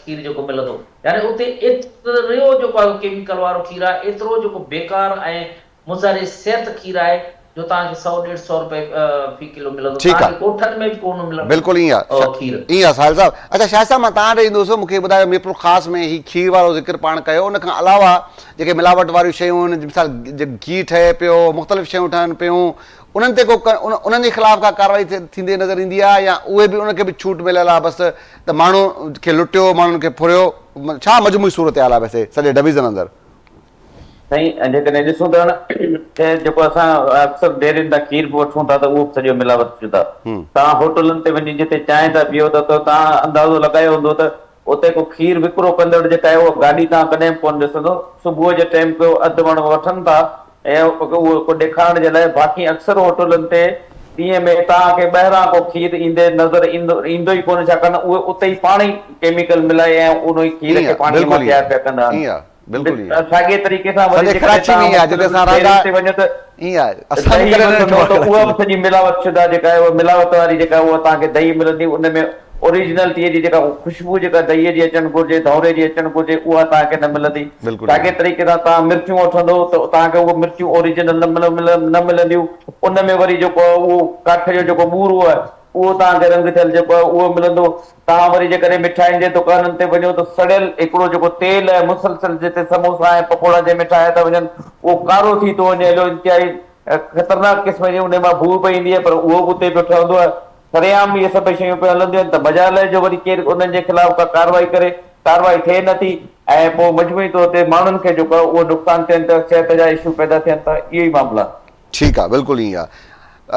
کير جيڪو ملندو. يعني اتي ايترو جيڪو آهي ڪيميڪل وارو کير آهي، ايترو جيڪو بيڪار ۽ مضر صحت کير آهي جو توهان کي سئو ڏيڍ سئو روپئي في ڪلو ملندو. ٺيڪ توهان آ. کي ڳوٺن ۾ به ڪونه ملندو بلڪل ائين آ کير. ائين آ ساحل صاحب. اڇا شاهد صاحب مان توهان ڏي ايندس مون کي ٻڌايو ميرپورخاص ۾ هي کير وارو ذڪر پاڻ ڪيو ان کان علاوه جيڪي ملاوٽ واريون شيون آهن مثال گيهه ٺهي پيو مختلف شيون ٺهن پيون انهن تي ڪو انهن جي خلاف ڪا ڪارروائي ٿيندي نظر ايندي آهي يا اهي به انهن کي به ڇوٽ مليل آهي بس ته ماڻهو کي لٽيو ماڻهن کي ڦريو ڇا مجموعي صورتحال آهي ويسي سڄي ڊويزن اندر. سائين جيڪڏهن ڏسون ٿا نه ته جيڪو اسان اڪثر ڊيرين تان کير به وٺون ٿا ته اهو به سڄو ملاوٽ شده توهان هوٽلن تي وڃي جتي چانهه ٿا پيئو ته توهان اندازو لڳايو هوندو ته اتي ڪو کير وڪرو ڪندڙ جيڪا آهي اها گاڏي توهان ڪڏهن به ڪونه ڏسندو. صبح جي ٽيم ڪو اڌ مڻ وٺن ٿا ۽ اهو ڪو ڏيکارڻ جي لاء باقي اڪثر هوٽلن تي ڏينهن ۾ توهان کي ٻاهران ڪو کير ايندي نظر ايندو ايندو ئي ڪونه ڇاڪاڻ ته اهي اتي ئي پاڻ ئي ڪيميڪل ملائي ۽ انهي کير ائين کي آ پاڻيء مان بلڪل ائين تيار پيا ڪندا آهن. ائين آ بلڪل ائين آ ساڳئي طريقي سان وري سڄي جيڪڏهن ڪراچي ۾ توهان ائين آ جتي مختلف اسان رهندا ڊيرين تي وڃو ته ائين آ اسان به دهي ڪڏهن نه وٺندو ڏٺو آ ته اها ڪراچي به ۾. سڄي ملاوٽ شده جيڪا آهي اها ملاوٽ واري جيڪا اها توهان کي دهي ملندي ان ۾ اوريجنلٽيء جي جيڪا خوشبو جيڪا دهيء جي اچڻ گهرجي ڌونري جي اچڻ گهرجي اها توهان کي نه ملندي بلڪل ائين ساڳئي طريقي سان توهان مرچون وٺندو ته توهان کي اهي مرچون اوريجنل نه نه ملنديون ان ۾ وري جيڪو آهي اهو ڪاٺ جو جيڪو ٻورو آهي اهو توهان کي رنگ ٿيل جيڪو آهي اهو ملندو توهان وري جيڪڏهن مٺاين جي دڪانن تي وڃو ته سڙيل هڪڙو جيڪو تيل آهي مسلسل جتي سموسا ۽ پڪوڙا جنهن ۾ ٺاهيا ٿا وڃن اهو ڪارو ٿي ٿو وڃي هليو انتهائي خطرناڪ قسم جي انهي مان بوء پئي ايندي آهي پر اهو به اتي پيو ٺهندو آهي سرعام اهي سڀئي شيون پيون هلنديون آهن ته مجال آهي جو وري ڪير انهن جي خلاف ڪا ڪارروائي ڪري ڪارروائي ٿئي نه ٿي ۽ پوء مجموعي طور تي ماڻهن کي جيڪو آهي اهو نقصان ٿين ٿا صحت جا اشو پيدا ٿين ٿا اهي ئي معاملا ٺيڪ آ بلڪل ائين آ.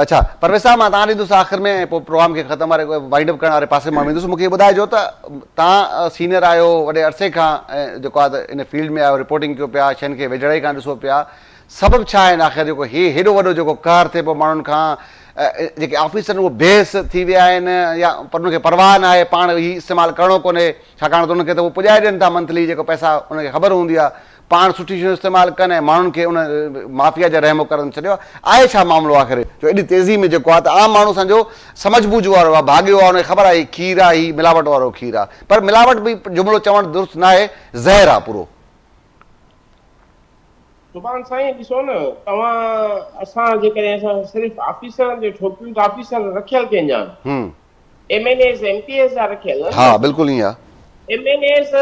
اڇا پرويز صاحب مان توهان ڏي ايندس آخر ۾ ۽ پوء پروگرام کي ختم واري وائنڊ اپ ڪرڻ واري پاسي مان ويندس مونکي ٻڌائجو ته توهان سينئر آهيو وڏي عرصي کان جيڪو آ ته ان فيلڊ ۾ آهيو رپورٽنگ ڪيو پيا شين کي ويجهڙائي کان ڏسو پيا سبب ڇا آهن آخر جيڪو هي هيڏو وڏو جيڪو قهر ٿئي پيو ماڻهن کان جيڪي آفيسر اهي بي حس ٿي ويا آهن يا پر انهن کي پرواهه ناهي پاڻ هي استعمال ڪرڻو ڪونهي ڇاڪاڻ ته انهن کي ته هو پڄائي ڏين ٿا منٿلي جيڪو پئسا انهن کي خبر هوندي آ پاڻ سٺي شيون استعمال ڪن ۽ ماڻهن کي ان مافيا جي رحم و ڪرم ڇڏيو آهي ڇا معاملو آخر جو ايڏي تيزي ۾ جيڪو آهي ته عام ماڻهو اسان جو سمجهه بوجهه وارو آهي ڀاڳيو آهي ان کي خبر آهي هي کير آهي هي ملاوٽ وارو کير آهي پر ملاوٽ به جملو چوڻ درست ناهي زهر آهي پورو. سبحان سائين ڏسو نه توهان اسان جيڪڏهن اسان صرف آفيسرن تي ٺوڪيون ته آفيسر رکيل ڪنهن جا آهن M N As M P As جا رکيل آهن ها بلڪل ائين آهي. M N As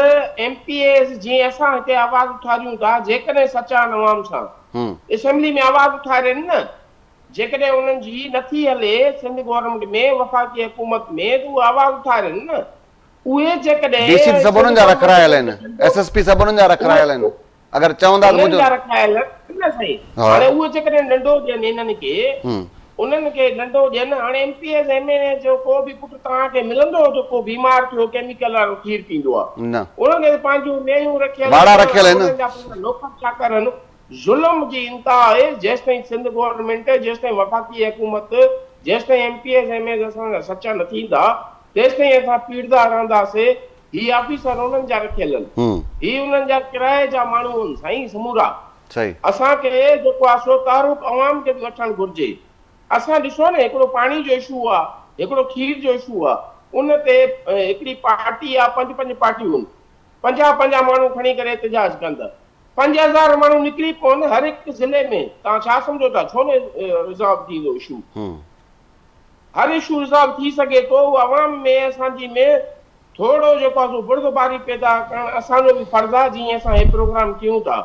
M P As جيئن اسان هتي آواز اٿاريون ٿا جيڪڏهن سچا آهن عوام سان اسيمبلي ۾ آواز اٿارين نه جيڪڏهن انهن جي نٿي هلي سنڌ گورنمينٽ ۾ وفاقي حڪومت ۾ ته اهي آواز اٿارين نه اهي جيڪڏهن ڊي سي سڀ انهن جا رکرايل آهن ايس ايس پي سڀ انهن جا رکرايل آهن. اگر چوندا ته انهن منهنجو جا رکايل نه سائين ها. هاڻي اهي جيڪڏهن ڏنڊو ڏين انهن کي انهن کي ڏنڊو ڏين هاڻي M P As M N As جو ڪو به پٽ توهان کي ملندو جو ڪو بيمار ٿيو ڪيميڪل وارو کير پيندو آ نه. انهن کي ته پنهنجون مينهون رکيل واڙا آهن رکيل آهن. انهن جا پنهنجا نوڪر چاڪر آهن ظلم جي انتها آهي جيستائين سنڌ گورنمينٽ جيستائين وفاقي حڪومت جيستائين M P As M As اسان سان سچا نه ٿيندا تيستائين اسان پيڙدا رهنداسي هي آفيسر انهن جا رکيل آهن. هي انهن جا ڪرائي جا ماڻهو آهن سائين سمورا. اسان کي جيڪو آهي سو تحرڪ عوام کي به وٺڻ گهرجي. اسان ڏسو نه هڪڙو پاڻي جو اشو آهي، هڪڙو کير جو اشو آهي، ان تي هڪڙي پارٽي آهي پنج پنج پارٽيون آهن، 50 50 ماڻهو کڻي ڪري احتجاج ڪن ته 5000 ماڻهو نڪري پون هر هڪ ضلعي ۾ توهان ڇا سمجهو ٿا ڇو نه ريزالو ٿيندو اشو. هر اشو ريزالو ٿي سگهي ٿو اهو عوام ۾ اسان جي ۾ ٿورو جيڪو آهي سو بردباري پيدا ڪرڻ اسان جو به فرض آهي جيئن اسان هي پروگرام ڪيون ٿا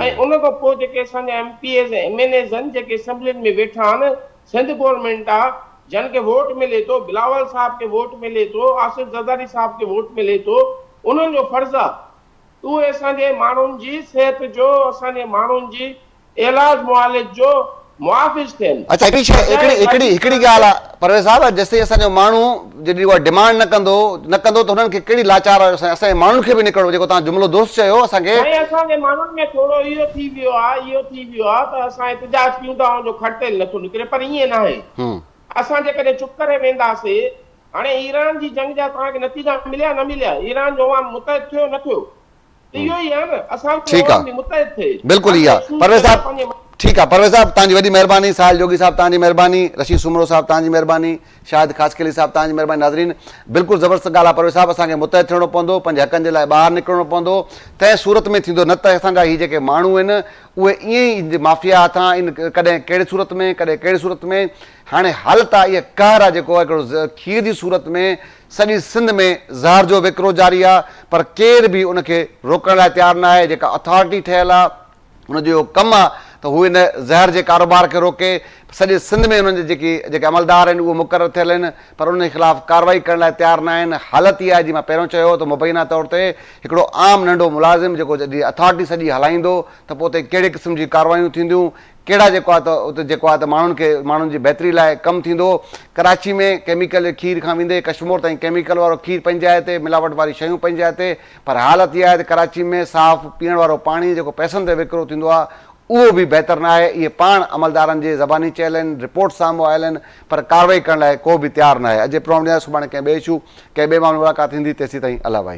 ۽ ان کان پوء جيڪي اسان جا M P As ۽ M N As آهن جيڪي اسيمبلين ۾ ويٺا آهن سنڌ گورنمينٽ آهي جن کي ووٽ ملي ٿو بلاول صاحب کي ووٽ ملي ٿو آصف زرداري صاحب کي ووٽ ملي ٿو انهن جو فرض آهي اهي اسان جي ماڻهن جي صحت جو اسان جي ماڻهن جي علاج معالج جو محافظ ٿين. اڇا هڪڙي شيء هڪڙي هڪڙي هڪڙي ڳالهه آ پرويز صاحب جيستائين اسان جو ماڻهو جڏهن اها ڊمانڊ نه ڪندو نه ڪندو ته هنن کي ڪهڙي لاچار اسان اسان جي ماڻهن کي به نڪرڻو جيڪو توهان جملو درست چيو اسان کي سائين اسان جي ماڻهن ۾ ٿورو اهو ٿي ويو آ اهو ٿي ويو آ ته اسان احتجاج ڪيون ٿا ان جو کڙتيل نٿو نڪري پر ائين ناهي اسان جيڪڏهن چپ ڪري وينداسي هاڻي ايران جي جنگ جا توهان کي نتيجا مليا نه مليا ايران جو عوام متحد ٿيو نه ٿيو اهو ئي آهي نه اسان جو ٺيڪ آ عوام به متحد ٿئي بلڪل هر اها اشوز پرويز تي صاحب پنهنجي ٺيڪ آ پرويز صاحب توهان جي وڏي مهرباني ساحل جوڳي صاحب توهان جي مهرباني رشيد سومرو صاحب توهان جي مهرباني شاهد خاصخيلي صاحب توهان جي مهرباني ناظرين بلڪل زبردست ڳالهه آ پرويز صاحب اسان کي متحد ٿيڻو پوندو پنهنجي حقن جي لاء ٻاهر نڪرڻو پوندو تنهن صورت ۾ ٿيندو نه ته اسان جا هي جيڪي ماڻهو آهن اهي ائين ئي مافيا هٿان ان ڪڏهن ڪهڙي صورت ۾ ڪڏهن ڪهڙي صورت ۾ هاڻي حالت آ اها قهر آ جيڪو هڪڙو کير جي صورت ۾ سڄي سنڌ ۾ زهر جو وڪرو جاري آ پر ڪير به ان کي روڪڻ لاء تيار ناهي، جيڪا اٿارٽي ٺهيل آ ان جو اهو ڪم آ ته هو ان زهر جي ڪاروبار کي روڪي، سڄي سنڌ ۾ انهن جي جيڪي جيڪي عملدار آهن اهي مقرر ٿيل آهن پر انهن جي خلاف ڪارروائي ڪرڻ لاء تيار ناهن، حالت اها آهي جيئن مان پهريون چيو ته مبينا طور تي هڪڙو عام ننڍو ملازم جيڪو جڏهن اٿارٽي سڄي هلائيندو ته پوء اتي ڪهڙي قسم جي ڪارروايون ٿينديون ڪهڙا جيڪو آهي ته اتي جيڪو آهي ته ماڻهن کي ماڻهن جي بهتري لاء ڪم ٿيندو. ڪراچي ۾ ڪيميڪل جي کير کان ويندي ڪشمور تائين ڪيميڪل وارو کير پنهنجي جاء تي، ملاوٽ واري شيون پنهنجي جاء تي پر حالت اها آهي ته ڪراچي ۾ صاف پيئڻ وارو پاڻي جيڪو پئسن تي وڪرو ٿيندو آهي اهو به بهتر نه آهي. اهي پاڻ عملدارن جي زباني چيل آهن، رپورٽ سامهون آيل آهن پر ڪارروائي ڪرڻ لاء ڪو به تيار نه آهي. اڄ جي پروگرام ڏيندا سڀاڻي ڪنهن ٻئي اشو ڪنهن ٻئي معاملي ملاقات ٿيندي تيسيتائين الله واهي.